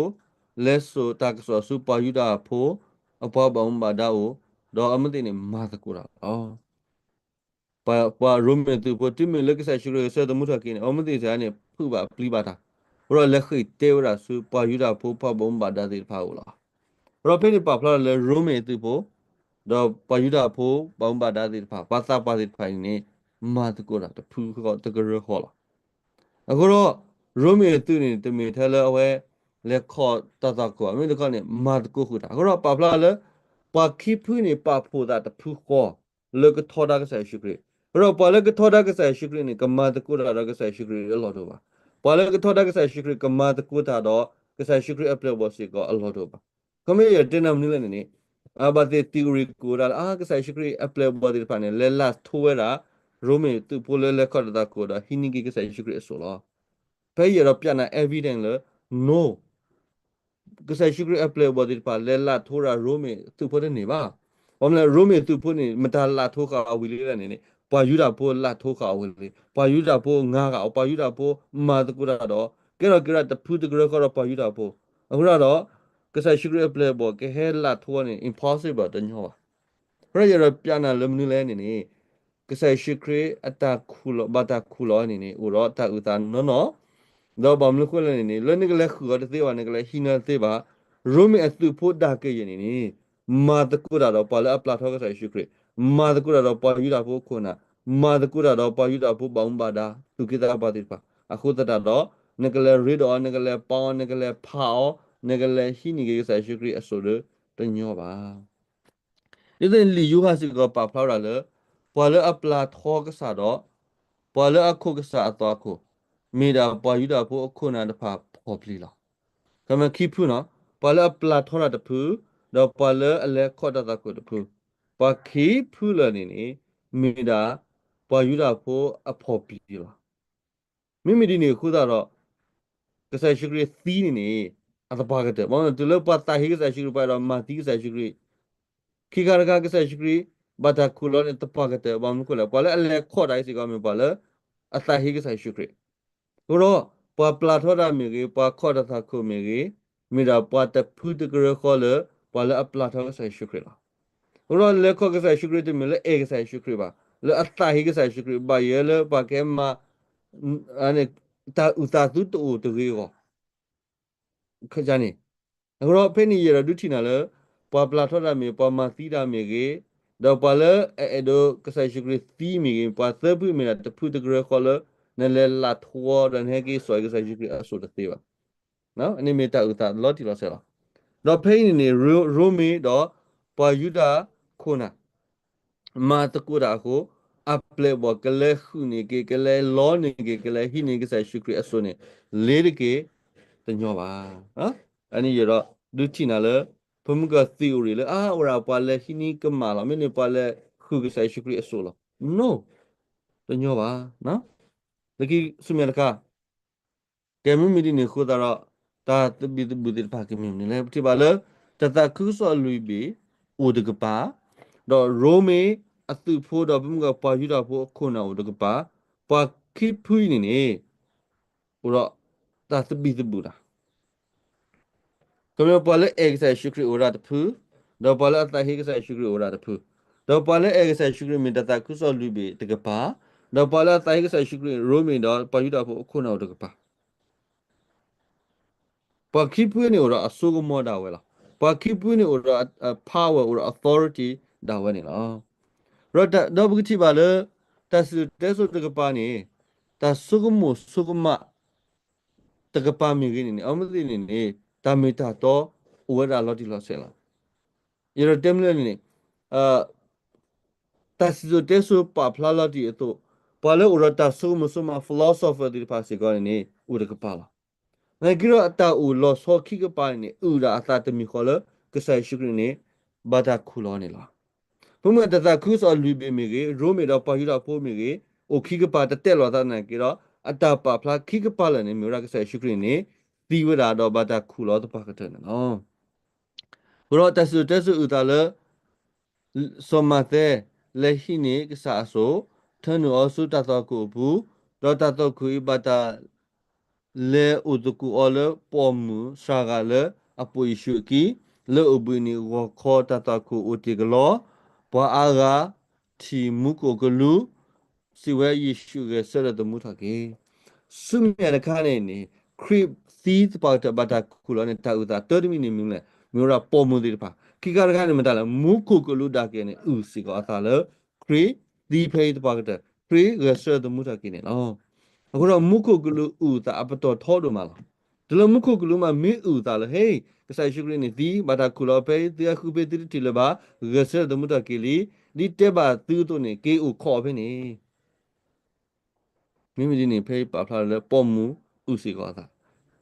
လဲၤစိာ်တၢ်ကစီၣ်ဆူပှၤယူဒၤဖိ အပှၤဘၣ်မူဘၣ်ဒါအအိၣ်, ဒီးအဝဲသ့ၣ်န့ၣ်မၤသကိးတၢ်လီၤ. ပှၤရိမ့ၤသုးဖိ တုၤမ့ၢ်လၢကစၢ်ယ့ၣ်ၡူးခရံာ်ဂဲၤဆၢထၢၣ်သမူထီၣ်က့ၤန့ၣ် အဝဲသ့ၣ်တဂၤန့ၣ် ဖုးဘၣ်ပျံၤဘၣ်တၢ်, အဃိဒီးလဲၤဃ့ၢ်တဲဝဲဒၣ်ဆူပှၤယူဒၤဖိ ပှၤဘၣ်မူဘၣ်ဒါသ့ၣ်တဖၣ်အအိၣ်လီၤ. အဃိဒီးဖဲန့ၣ်ပာ်ဖျါထီၣ်လၢရိမ့ၤအသုးဖိ ဒီးပှၤယူဒၤဖိ ဘၣ်မူဘၣ်ဒါသ့ၣ်တဖၣ် ပှၤသးပှၢ်သ့ၣ်တဖၣ်အံၤန့ၣ် မၤသကိးတၢ်တဖုဃီတကရၢဃီလီၤ. အဃိဒီး ရိမ့ၤအသုးန့ၣ် တမ့ၢ်ထဲလၢအဝဲ လဲၤခီၣ်တၢ်သွၣ်ခိၣ် မ့ၢ်တခီန့ၣ် မၤသကိးဃုာ်တၢ် အဃိဒီးပာ်ဖျါလၢ ပှၤခံဖုန့ၣ် ပာ်ဖှိၣ်သးတဖုဃီ လၢကထီဒါကစၢ်ယ့ၣ်ၡူးခရံာ်, အဃိဒီးပှၤလၢကထီဒါကစၢ်ယ့ၣ်ၡူးခရံာ်န့ၣ် ကမၤသကိးတၢ်ဒီးကစၢ်ယ့ၣ်ၡူးခရံာ်အလီၢ်တအိၣ်ဘၣ်. ပှၤလၢကထီဒါကစၢ်ယ့ၣ်ၡူးခရံာ် ကမၤသကိးတၢ်ဒီး ကစၢ်ယ့ၣ်ၡူးခရံာ်အပျဲၢ်အဘီၣ်စ့ၢ်ကီးအလီၢ်တအိၣ်ဘၣ်. ခီမ့ၢ်ယတဲနၤမနုၤလဲၣ်န့ၣ်န့ၣ် အဘၣ်သ့ၣ်သံၣ်ကရံၣ်ကီးဒၣ်လၢ အါ ကစၢ်ယ့ၣ်ၡူးခရံာ်အပျဲၢ်အဘီၣ်သ့ၣ်တဖၣ်န့ၣ် လဲၤလၢ်ထိဝဲဒၣ် ရိမ့ၤသုးဖိလၢလဲၤခီၣ်တၢ်သွၣ်ခိၣ်ဒီးဟံးန့ၢ်က့ၤကစၢ်ယ့ၣ်ၡူးခရံာ်အစိၣ်လီၤ. ဖဲယအဲၣ်ဒိးပျးနၤ evidence လၢ no ကစၢ်ယ့ၣ်ၡူးခရံာ်အပျဲၢ်အဘီၣ်သ့ၣ်တဖၣ် လဲၤလၢ်ထိဝဲဒၣ်ရိမ့ၤသုးဖိတန့ၢ်ဘၣ်. ဘၣ်မနုၤလဲၣ် ရိမ့ၤသုးဖိန့ၣ် မတၤလၢ်ထိဃာ်အီၤဝံၤလံလဲၣ်န့ၣ်န့ၣ် ပှၤယူဒၤဖိလၢ်ထိဃာ်အီၤဝံၤလံ, ပှၤယူဒၤဖိငါဃာ်အီၤ, ပှၤယူဒၤဖိမၤသကိးတၢ်ဒီး ကဲထီၣ်က့ၤဝဲဒၣ်တဖုတကရၢဃီဒီးပှၤယူဒၤဖိ, အဃိဒီး ကစၢ်ယ့ၣ်ၡူးခရံာ်အပျဲၢ်အဘီၣ်ကဟဲလၢ်ထီန့ၣ် impossible တညီဘၣ်. အဃိဒီးယအဲၣ်ဒိးပျးနၤလၢမနုၤလဲၣ်န့ၣ်န့ၣ်, ကစၢ်ယ့ၣ်ၡူးခရံာ်အတၢ်ခူၣ်လီၤ ဘၣ်တၢ်ခူၣ်လီၤန့ၣ်န့ၣ် အိၣ်ဒီးတၢ်အုၣ်သးနီၢ်နီၢ်, ဒီးဘၣ်မနုၤဃိလဲၣ်န့ၣ်န့ၣ် လၢနကလဲၤဃုာ်အီၤတသ့ဘၣ် နကလဲၤဟံးန့ၢ်တသ့ဘၣ်. ရိမ့ၤအသုးဖိဒၣ်ကယဲၢ်န့ၣ်န့ၣ် မၤသကိးတၢ်ဒီးပှၤလၢအပျၢ်ထီကစၢ်ယ့ၣ်ၡူးခရံာ်, မၤသကိးတၢ်ဒီးပှၤယူဒၤဖိအခိၣ်နၢ်, မၤသကိးတၢ်ဒီးပှၤယူဒၤဖိဘၣ်မူဘၣ်ဒါ သူၣ်က့သးပှၢ်သ့ၣ်တဖၣ်, အဃိသတးဒီး နကလဲၤရ့ဒီးအီၤ နကလဲၤပာ်အီၤ နကလဲၤဖးအီၤ နကလဲၤဟံးန့ၢ်က့ၤကစၢ်ယ့ၣ်ၡူးခရံာ်အစိၣ်ဒီးတညီဘၣ်. ဒ်သိးန့ၣ်လံာ်ယိၤဟၣ်စ့ၢ်ကီးပာ်ဖျါဝဲဒၣ်လၢ ပှၤလၢအပျၢ်ထီကစၢ်ဒီး ပှၤလၢအခိးကစၢ်အသီအခိၣ်, မ့ၢ်ဒၣ်ပှၤယူဒၤဖိအခိၣ်နၢ်တဖၣ်ဖီၣ်ပျံၤလီၤ. ခီမ့ၢ်ခံဖုနီၤ, ပှၤလၢအပျၢ်ထီတၢ်တဖု, ဒီးပှၤလၢအလဲၤခီၣ်တၢ်သးခိၣ်တဖု, ပှၤခံဖုလၢာ်န့ၣ်န့ၣ် မ့ၢ်ဒၣ်ပှၤယူဒၤဖိအဖီၣ်ပျံၤလီၤ. မ့မ့ၢ်ဒ်န့ၣ်အဃိသတးဒီး ကစၢ်ယ့ၣ်ၡူးခရံာ်သံန့ၣ်န့ၣ် အသပှၢ်ကတၢၢ်, ဘၣ်မနုၤတုၤလၢပှၤသးဟ့ကစၢ်ယ့ၣ်ၡူးခရံာ် ပှၤအဲၣ်ဒိးမၤသံကစၢ်ယ့ၣ်ၡူးခရံာ်, ခံခါတခါကစၢ်ယ့ၣ်ၡူးခရံာ် ဘၣ်တၢ်ခူၣ်လီၤန့ၣ် သပှၢ်ကတၢၢ်, ဘၣ်မနုၤအဃိလဲၣ်, ပှၤလၢအလဲၤခီၣ်တၢ်အံၤစ့ၢ်ကီးမ့ၢ်ပှၤလၢ အသးဟ့ကစၢ်ယ့ၣ်ၡူးခရံာ်, အဃိဒီး ပှၤပျၢ်ထီတၢ်မ့ၢ်ဂ့ၤ, ပှၤခီၣ်တၢ်သးခိၣ်မ့ၢ်ဂ့ၤ, မ့ၢ်ဒၣ်ပှၤတဖုတကရၢဃီလၢ ပှၤလၢအပျၢ်ထီကစၢ်ယ့ၣ်ၡူးခရံာ်လီၤ. အဃိဒီးလဲၤခီၣ်ကစၢ်ယ့ၣ်ၡူးခရံာ်တမ့ၢ်လၢအဲၣ်ကစၢ်ယ့ၣ်ၡူးခရံာ်ဘၣ်, လၢအသးဟ့ကစၢ်ယ့ၣ်ၡူးခရံာ်, ဘၣ်ယဲလၢပှၤကဟဲမၤ တၢ်အုၣ်သးသုတအိၣ်တဂ့ၤအဂီၢ် န့ၣ်, အဃိဒီးဖဲန့ၣ်ယအဲၣ်ဒိးဒုးထံၣ်နၤလၢ ပှၤပျၢ်ထီတၢ်မ့ၢ် ပှၤမၤသံတၢ်မ့ၢ်ဂ့ၤ, ဒီးပှၤလၢအအဲၣ်ဒိးကစၢ်ယ့ၣ်ၡူးခရံာ်သံမ့ၢ်ဂ့ၤ, ပှၤသၢဖုမ့ၢ်ဒၣ်တဖုတကရၢဃီလၢ နလဲၤလၢ်ထီဒီးနဟဲက့ၤစိာ်ကစၢ်ယ့ၣ်ၡူးခရံာ်အစိၣ်တသ့ဘၣ်. န့ၣ်မ့ၢ်တၢ်အုၣ်သးလီၤတံၢ်လီၤဆဲးလီၤ. ဒီးဖဲအံၤန့ၣ်န့ၣ် ရိမ့ၤဒီး ပှၤယူဒၤခိၣ်နၢ် မၤသကိးတၢ်အဃိ, အပျဲၢ်အဘီၣ်ကလဲၤဃုာ်န့ၢ်က့ၤ, ကလဲၤလီန့ၢ်က့ၤ, ကလဲၤဟံးန့ၢ်ကစၢ်ယ့ၣ်ၡူးခရံာ်အစိၣ်န့ၣ် လ့ၤတက့ၢ်, တညီဘၣ်. အန့ၣ်ယအဲၣ်ဒိးဒုးထံၣ်နၤလၢ ပမ့ၢ်ကသံၣ်အိၣ်ရ့ၣ်လၢ အါ အိၣ်ဒၣ်ပှၤလဲၤဟံးန့ၢ်ကမၣ်လီၤ, မ့ၢ်န့ၢ်ပှၤလဲၤဃုာ်ကစၢ်ယ့ၣ်ၡူးခရံာ်အစိၣ်လီၤ. No, တညီဘၣ်. လၢခံဆူမဲာ်တခါ ကဲမ့မ့ၢ်ဒ်န့ၣ်အဃိသတးဒီး တၢ်သဘံၣ်သဘုၣ်သ့ၣ်တဖၣ်ကမ့ၢ်မနုၤလဲၣ်. ပထံၣ်ဘၣ်လၢ တၢ်သးခုကစီၣ်လွံၢ်ဘ့ၣ်အိၣ်တကပၤ, ဒီးရိမ့ၤအသုးဖိဒီးပမ့ၢ်ကပှၤယူဒၤဖိအခိၣ်နၢ်အိၣ်တကပၤ, ပှၤခံဖုအံၤန့ၣ်န့ၣ် အိၣ်ဒီးတၢ်သဘံၣ်သဘုၣ်တၢ် ခီမ့ၢ်ပှၤလၢအဲၣ်ကစၢ်ယ့ၣ်ၡူးခရံာ်အိၣ်ဝဲဒၣ်တဖု, ဒီးပှၤလၢအသးဟ့ကစၢ်ယ့ၣ်ၡူးခရံာ်အိၣ်ဝဲဒၣ်တဖု, ဒီးပှၤလၢအဲၣ်ကစၢ်ယ့ၣ်ၡူးခရံာ်မ့ၢ်တၢ်သးခုကစီၣ်လွံၢ်ဘ့ၣ်တကပၤ, ဒီးပှၤလၢအသးဟ့ကစၢ်ယ့ၣ်ၡူးခရံာ်ရိမ့ၤဒီးပှၤယူဒၤဖိအခိၣ်နၢ်အိၣ်တကပၤ ပှၤခံဖုန့ၣ်အိၣ်ဒီးအစိကမီၤဒၣ်ဝဲလီၤ. ပှၤခံဖုန့ၣ်အိၣ်ဒီး power အိၣ်ဒီး authority ဒၣ်ဝဲန့ၣ်လီၤ. ဒီးပကထံၣ်ဘၣ်လၢ တၢ်စံၣ်စိၤတဲစိၤတကပၤန့ၣ် တၢ်စိကမီၤစိကမး တကပၤမ့ၢ်ဂ့ၤန့ၣ်န့ၣ် အဝဲသ့ၣ်န့ၣ်န့ၣ် တၢ်မ့ၢ်တၢ်တီအိၣ်ဝဲဒၣ်လီၤတံၢ်လီၤဆဲးလီၤ. ယအဲၣ်ဒိးတဲမနုၤလဲၣ်န့ၣ် တၢ်စံၣ်စိၤတဲစိၤပာ်ဖျါလီၤတံၢ်အသိး, ပှၤလၢအိၣ်ဒီးတၢ်စိကမီၤစိကမး philosopher သ့ၣ်တဖၣ်စ့ၢ်ကီးန့ၣ်န့ၣ် အိၣ်တကပၤလီၤ. နာ်က့ဒီးအတၢ်အိၣ်လီၤဆီခံကပၤန့ၣ်န့ၣ် အုၣ်ဒၣ်အသးတမံၤဃီလၢ ကစၢ်ယ့ၣ်ၡူးခရံာ်န့ၣ် ဘၣ်တၢ်ခူၣ်လီၤန့ၣ်လီၤ. ပမ့ၢ်တၢ်သးခုကစီၣ်လွံၢ်ဘ့ၣ်မ့ၢ်ဂ့ၤ, ရိမ့ၤဒီးပှၤယူဒၤဖိမ့ၢ်ဂ့ၤ, အိၣ်ခံကပၤတတဲလိာ်သးနာ်က့ဒီး အတၢ်ပာ်ဖျါခံကပၤလၢာ်န့ၣ် မ့ၢ်ဝဲဒၣ်ကစၢ်ယ့ၣ်ၡူးခရံာ်န့ၣ် သံဝဲဒၣ်ဒီးဘၣ်တၢ်ခူၣ်လီၤသပှၢ်ကတၢၢ်န့ၣ်လီၤ. အဃိဒီးတၢ်စံၣ်စိၤတဲစိၤအုၣ်သးလၢ စီၤမးသဲ လဲၤဟံးန့ၢ်ကစၢ်အစိၣ်, ထၢနုာ်အီၤဆူတၢ်သွၣ်ခိၣ်အပူၤ, ဒီးတၢ်သွၣ်ခိၣ်အံၤဘၣ်တၢ် လဲၤအိၣ်သကိးအီၤလၢပိာ်မုၣ်စှၤဂၤလၢအပိာ်ယ့ၣ်ၡူးအခံ, လၢအိၣ်ဘှံးနံၤဂီၤခီတၢ်သွၣ်ခိၣ်အိၣ်တ့ၢ်ကလီ, ပှၤအါဂၤထံၣ်မူခိၣ်ကလူး, စံးဝဲယ့ၣ်ၡူးဂဲၤဆၢထၢၣ်သမူထီၣ်က့ၤ ဆူမဲာ်ညါတခါန့ၣ်န့ၣ် ခရံာ်သံသပှၢ်ကတၢၢ်ဘၣ်တၢ်ခူၣ်လီၤန့ၣ် တၢ်အုၣ်သးတၢ်တမံၤန့ၣ်မနုၤလဲၣ်, မ့ၢ်ဝဲဒၣ်ပိာ်မုၣ်သ့ၣ်တဖၣ်. ခံခါတခါန့ၣ်မတၤလဲၣ်, မူခိၣ်ကလူးဒၣ်ကဲန့ၣ် အုၣ်စ့ၢ်ကီးအသးလၢ ခရံာ်သံဖဲအံၤသပှၢ်ကတၢၢ်, ခရံာ်ဂဲၤဆၢထၢၣ်သမူထီၣ်က့ၤန့ၣ်လီၤ. အဃိဒီးမူခိၣ်ကလူးအုၣ်သးအပတီၢ်ထီဒိၣ်မးလီၤ. တုၤလၢမူခိၣ်ကလူးမးမ့ၢ်အုၣ်သးလၢ ဟဲ, ကစၢ်ယ့ၣ်ၡူးခရံာ်န့ၣ်သံ, ဘၣ်တၢ်ခူၣ်လီၤဖဲအံၤ, သုဟဲဃုဖဲသုတထံၣ်လၢၤဘၣ်, ဂဲၤဆၢထၢၣ်သမူထီၣ်က့ၤလံ, ဒ်တဲဘၣ်သုအသိးန့ၣ် က့ၤအိၣ်ခိးဖဲန့ၣ် မ့မ့ၢ်ဒ်န့ၣ် ဖဲအံၤပာ်ဖျါလၢပိာ်မုၣ်အုၣ်စ့ၢ်ကီးအသး,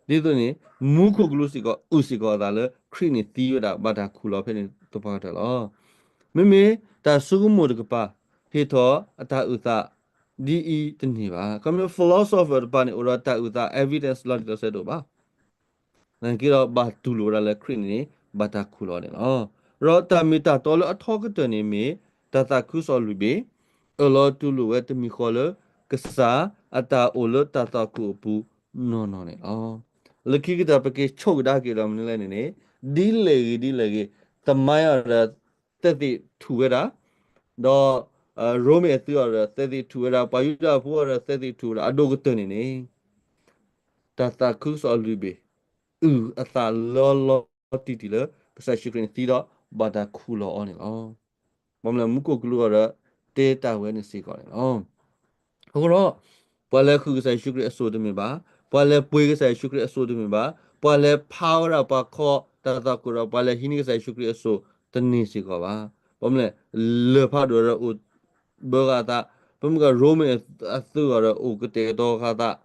ဒ်သိးန့ၣ် မူခိၣ်ကလူးစ့ၢ်ကီးအုၣ်စ့ၢ်ကီးအသးလၢ ခရံာ်န့ၣ်သံဝဲဒၣ်ဘၣ်တၢ်ခူၣ်လီၤဖဲန့ၣ်သပှၢ်ကတၢၢ်လီၤ. မ့မ့ၢ်တၢ်ဆိကမိၣ်တကပၤ ဟ့ၣ်ထီၣ်အတၢ်အုၣ်သး ဒ်အံၤတန့ၢ်ဘၣ်. ခီမ့ၢ် philosopher တပၤန့ၣ် အိၣ်ဒီးတၢ်အုၣ်သး evidence လီၤတံၢ်လီၤဆဲးတအိၣ်ဘၣ်. နာ်က့ဒီးဘၣ်တူၢ်လိာ်ဝဲဒၣ်လၢခရံာ်န့ၣ်န့ၣ် ဘၣ်တၢ်ခူၣ်လီၤန့ၣ်လီၤ. ဒီးတၢ်မ့ၢ်တၢ်တီလၢအထီကတၢၢ်န့ၣ်မ့ၢ် တၢ်သးခုကစီၣ်လွံၢ်ဘ့ၣ်, အၢၣ်လီၤတူၢ်လိာ်ဝဲတမံၤဃီလၢ ကစၢ်အတၢ်အိၣ်လၢတၢ်သွၣ်ခိၣ်အပူၤ နီၢ်နီၢ်န့ၣ်လီၤ. လၢခံကတၢၢ် ပက့ၤဆိကဒါက့ၤဒီးမနုၤလဲၣ်န့ၣ်န့ၣ်, ဒ်လဲၣ်ဂ့ၤဒ်လဲၣ်ဂ့ၤ, သမိုင်းအီၤဒီး သက်သေထူဝဲဒၣ်, ဒီး ရိမ့ၤအသုးအီၤဒီး သက်သေထူဝဲဒၣ်, ပှၤယူဒၤဖိအီၤဒီး သက်သေထူဝဲဒၣ်, အဒိၣ်ကတၢၢ်န့ၣ်န့ၣ် တၢ်သးခုကစီၣ်အလုၢ်အဘ့ၣ် အုၣ်အသးလီၤလီၤတံၢ်တံၢ်လၢ ကစၢ်ယ့ၣ်ၡူးခရံာ်န့ၣ်သံဒီး ဘၣ်တၢ်ခူၣ်လီၤအီၤန့ၣ်လီၤ. ဘၣ်မနုၤလဲၣ် မူခိၣ်ကလူးအီၤဒီး တဲတၢ်ဝဲန့ၣ်စ့ၢ်ကီးန့ၣ်လီၤ. အဃိဒီး ပှၤလဲၤဃုာ်ကစၢ်ယ့ၣ်ၡူးခရံာ်အစိၣ်တမ့ၢ်ဘၣ်, ပှၤလဲၤပှ့ၤကစၢ်ယ့ၣ်ၡူးခရံာ်အစိၣ်တမ့ၢ်ဘၣ်, ပှၤလဲၤဖးဝဲဒၣ်ပှၤခီတၢ်သးခိၣ်ဒီး ပှၤလဲၤဟံးန့ၢ်ကစၢ်ယ့ၣ်ၡူးခရံာ်အစိၣ်တန့ၢ်စ့ၢ်ကီးဘၣ်. ဘၣ်မနုၤလဲၣ် လၢၢ်ဖးဒိၣ်ဒီးအိၣ် ဘၢဃာ်အသး, ပမ့ၢ်ကရိမ့ၤအသုးအီၤဒီးအိၣ်ကတဲာ်ကတီၤဃာ်အသး,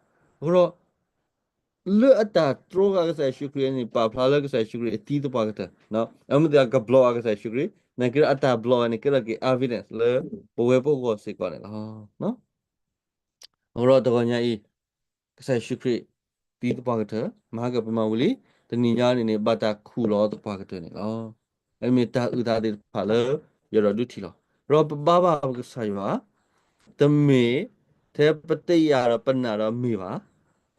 အဃိဒီး လၢအတၢ်တြီဃာ်ကစၢ်ယ့ၣ်ၡူးခရံာ်န့ၣ် ပာ်ဖျါလၢကစၢ်ယ့ၣ်ၡူးခရံာ်အသံသပှၢ်ကတၢၢ်, အမ့ၢ်သ့ၣ်အကဘျီအီၤကစၢ်ယ့ၣ်ၡူးခရံာ်, နာ်က့ဒီးအတၢ်ဘျီအီၤန့ၣ် ကဲထီၣ်က့ၤ evidence လၢပဝဲပဂီၢ်စ့ၢ်ကီးန့ၣ်လီၤ. အဃိဒီးတဂီၤညါအံၤ ကစၢ်ယ့ၣ်ၡူးခရံာ်သံသပှၢ်ကတၢၢ်, မဟါကပမၤဝံၤလံ, တနံၤညါန့ၣ်န့ၣ် ဘၣ်တၢ်ခူၣ်လီၤသပှၢ်ကတၢၢ်န့ၣ်လီၤ. အမ့ၢ်တၢ်အုၣ်သးသ့ၣ်တဖၣ်လၢ ယအဲၣ်ဒိးဒုးထံၣ်လီၤ. ဒီးပဘါဘၣ်ပကစၢ်ယွၤ တမ့ၢ်ထဲပတယာ်ဒီးပနာ်ဒီးမ့ၢ်ဘၣ်,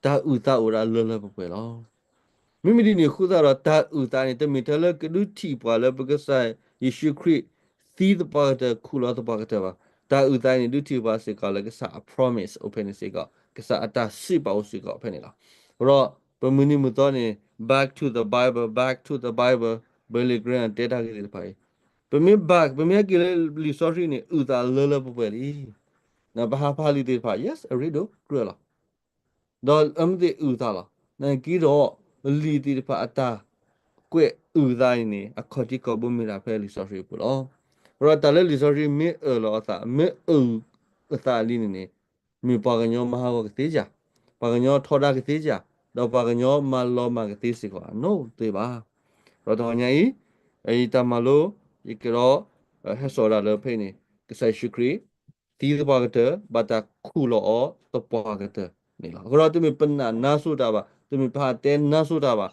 တၢ်အုၣ်သးအိၣ်ဒၣ်လၢလၢပှဲၤပှဲၤလီၤ. မ့မ့ၢ်ဒ်န့ၣ်အဃိသတးဒီး တၢ်အုၣ်သးန့ၣ် တမ့ၢ်ထဲလၢကဒုးထံၣ်ပှၤလၢပကစၢ်ယ့ၣ်ၡူးခရံာ် သံသပှၢ်ကတၢၢ် ခူၣ်လီၤသပှၢ်ကတၢၢ်ဘၣ်. တၢ်အုၣ်သးန့ၣ် ဒုးထံၣ်ပှၤစ့ၢ်ကီးလၢကစၢ်အ promise အိၣ်ဖဲန့ၣ်စ့ၢ်ကီး, ကစၢ်အတၢ်စံးပာ်အိၣ်စ့ၢ်ကီးဖဲန့ၣ်လီၤ. ဒီးပမုၢ်နံၤမုၢ်သီန့ၣ် back to the Bible, back to the Bible, Billy Graham တဲတၢ်ဂ့ၢ်သ့ၣ်တဖၣ်အံၤ, ပမ့ၢ် back ပမ့ၢ်ဟဲက့ၤလၢလံာ်စီဆှံန့ၣ် အုၣ်သးလၢလၢပှဲၤပှဲၤလံ. ပဟးဖးလံာ်သ့ၣ်တဖၣ် yes, I read ကြၢးလီၤ. ဒီးအမ့ၢ်သ့ၣ်အုၣ်သးလီၤ. နာ်က့ဒီး လံာ်သ့ၣ်တဖၣ်အတၢ်ကွဲးအုၣ်သးန့ၣ်န့ၣ် အခီၣ်ထံးခီၣ်ဘိမ့ၢ်ဒၣ်ဖဲလံာ်စီဆှံအပူၤလီၤ. အဃိဒီးတၢ်လၢလံာ်စီဆှံမ့ၢ်အၢၣ်လီၤအသး မ့ၢ်အုၣ်အသးလံန့ၣ်န့ၣ် မ့ၢ်ပှၤကညီမၤဟးဂီၤကသ့ဧါ, ပှၤကညီထီဒါကသ့ဧါ, ဒီးပှၤကညီမၤလီၤမၢ်ကသ့စ့ၢ်ကီးဧါ, နီၣ်တသ့ဘၣ်. ဒီးတဂီၤညါအံၤ အအံၤတၢ်မၤလိ ယကဒီး ဟဲစိာ်ဒၣ်လၢဖဲအံၤန့ၣ် ကစၢ်ယ့ၣ်ၡူးခရံာ် သံသပှၢ်ကတၢၢ် ဘၣ်တၢ်ခူၣ်လီၤအီၤသပှၢ်ကတၢၢ်န့ၣ်လီၤ. အဃိဒီးတမ့ၢ်ပနာ်နါစိၤတၢ်ဘၣ်, တမ့ၢ်ပဟးတဲနါစိၤတၢ်ဘၣ်,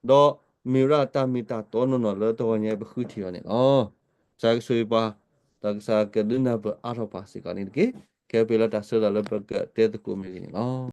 ဒီးမ့ၢ်ဝဲဒၣ်တၢ်မ့ၢ်တၢ်တီနီၢ်နီၢ်လၢတဂီၤညါအံၤပဃုထံၣ်အီၤန့ၣ်လီၤ. ကစၢ်ကဆိၣ်ဂ့ၤပှၤ, ဒီးကစၢ်ကဒုးနၢ်ပၢၢ်အါထီၣ်ပှၤစ့ၢ်ကီးန့ၣ်တက့ၢ်. ခဲအံၤပှဲၤလီၤတၢ်ဆၢလၢပကတဲသကိးမ့ၢ်ဂ့ၤန့ၣ်လီၤ.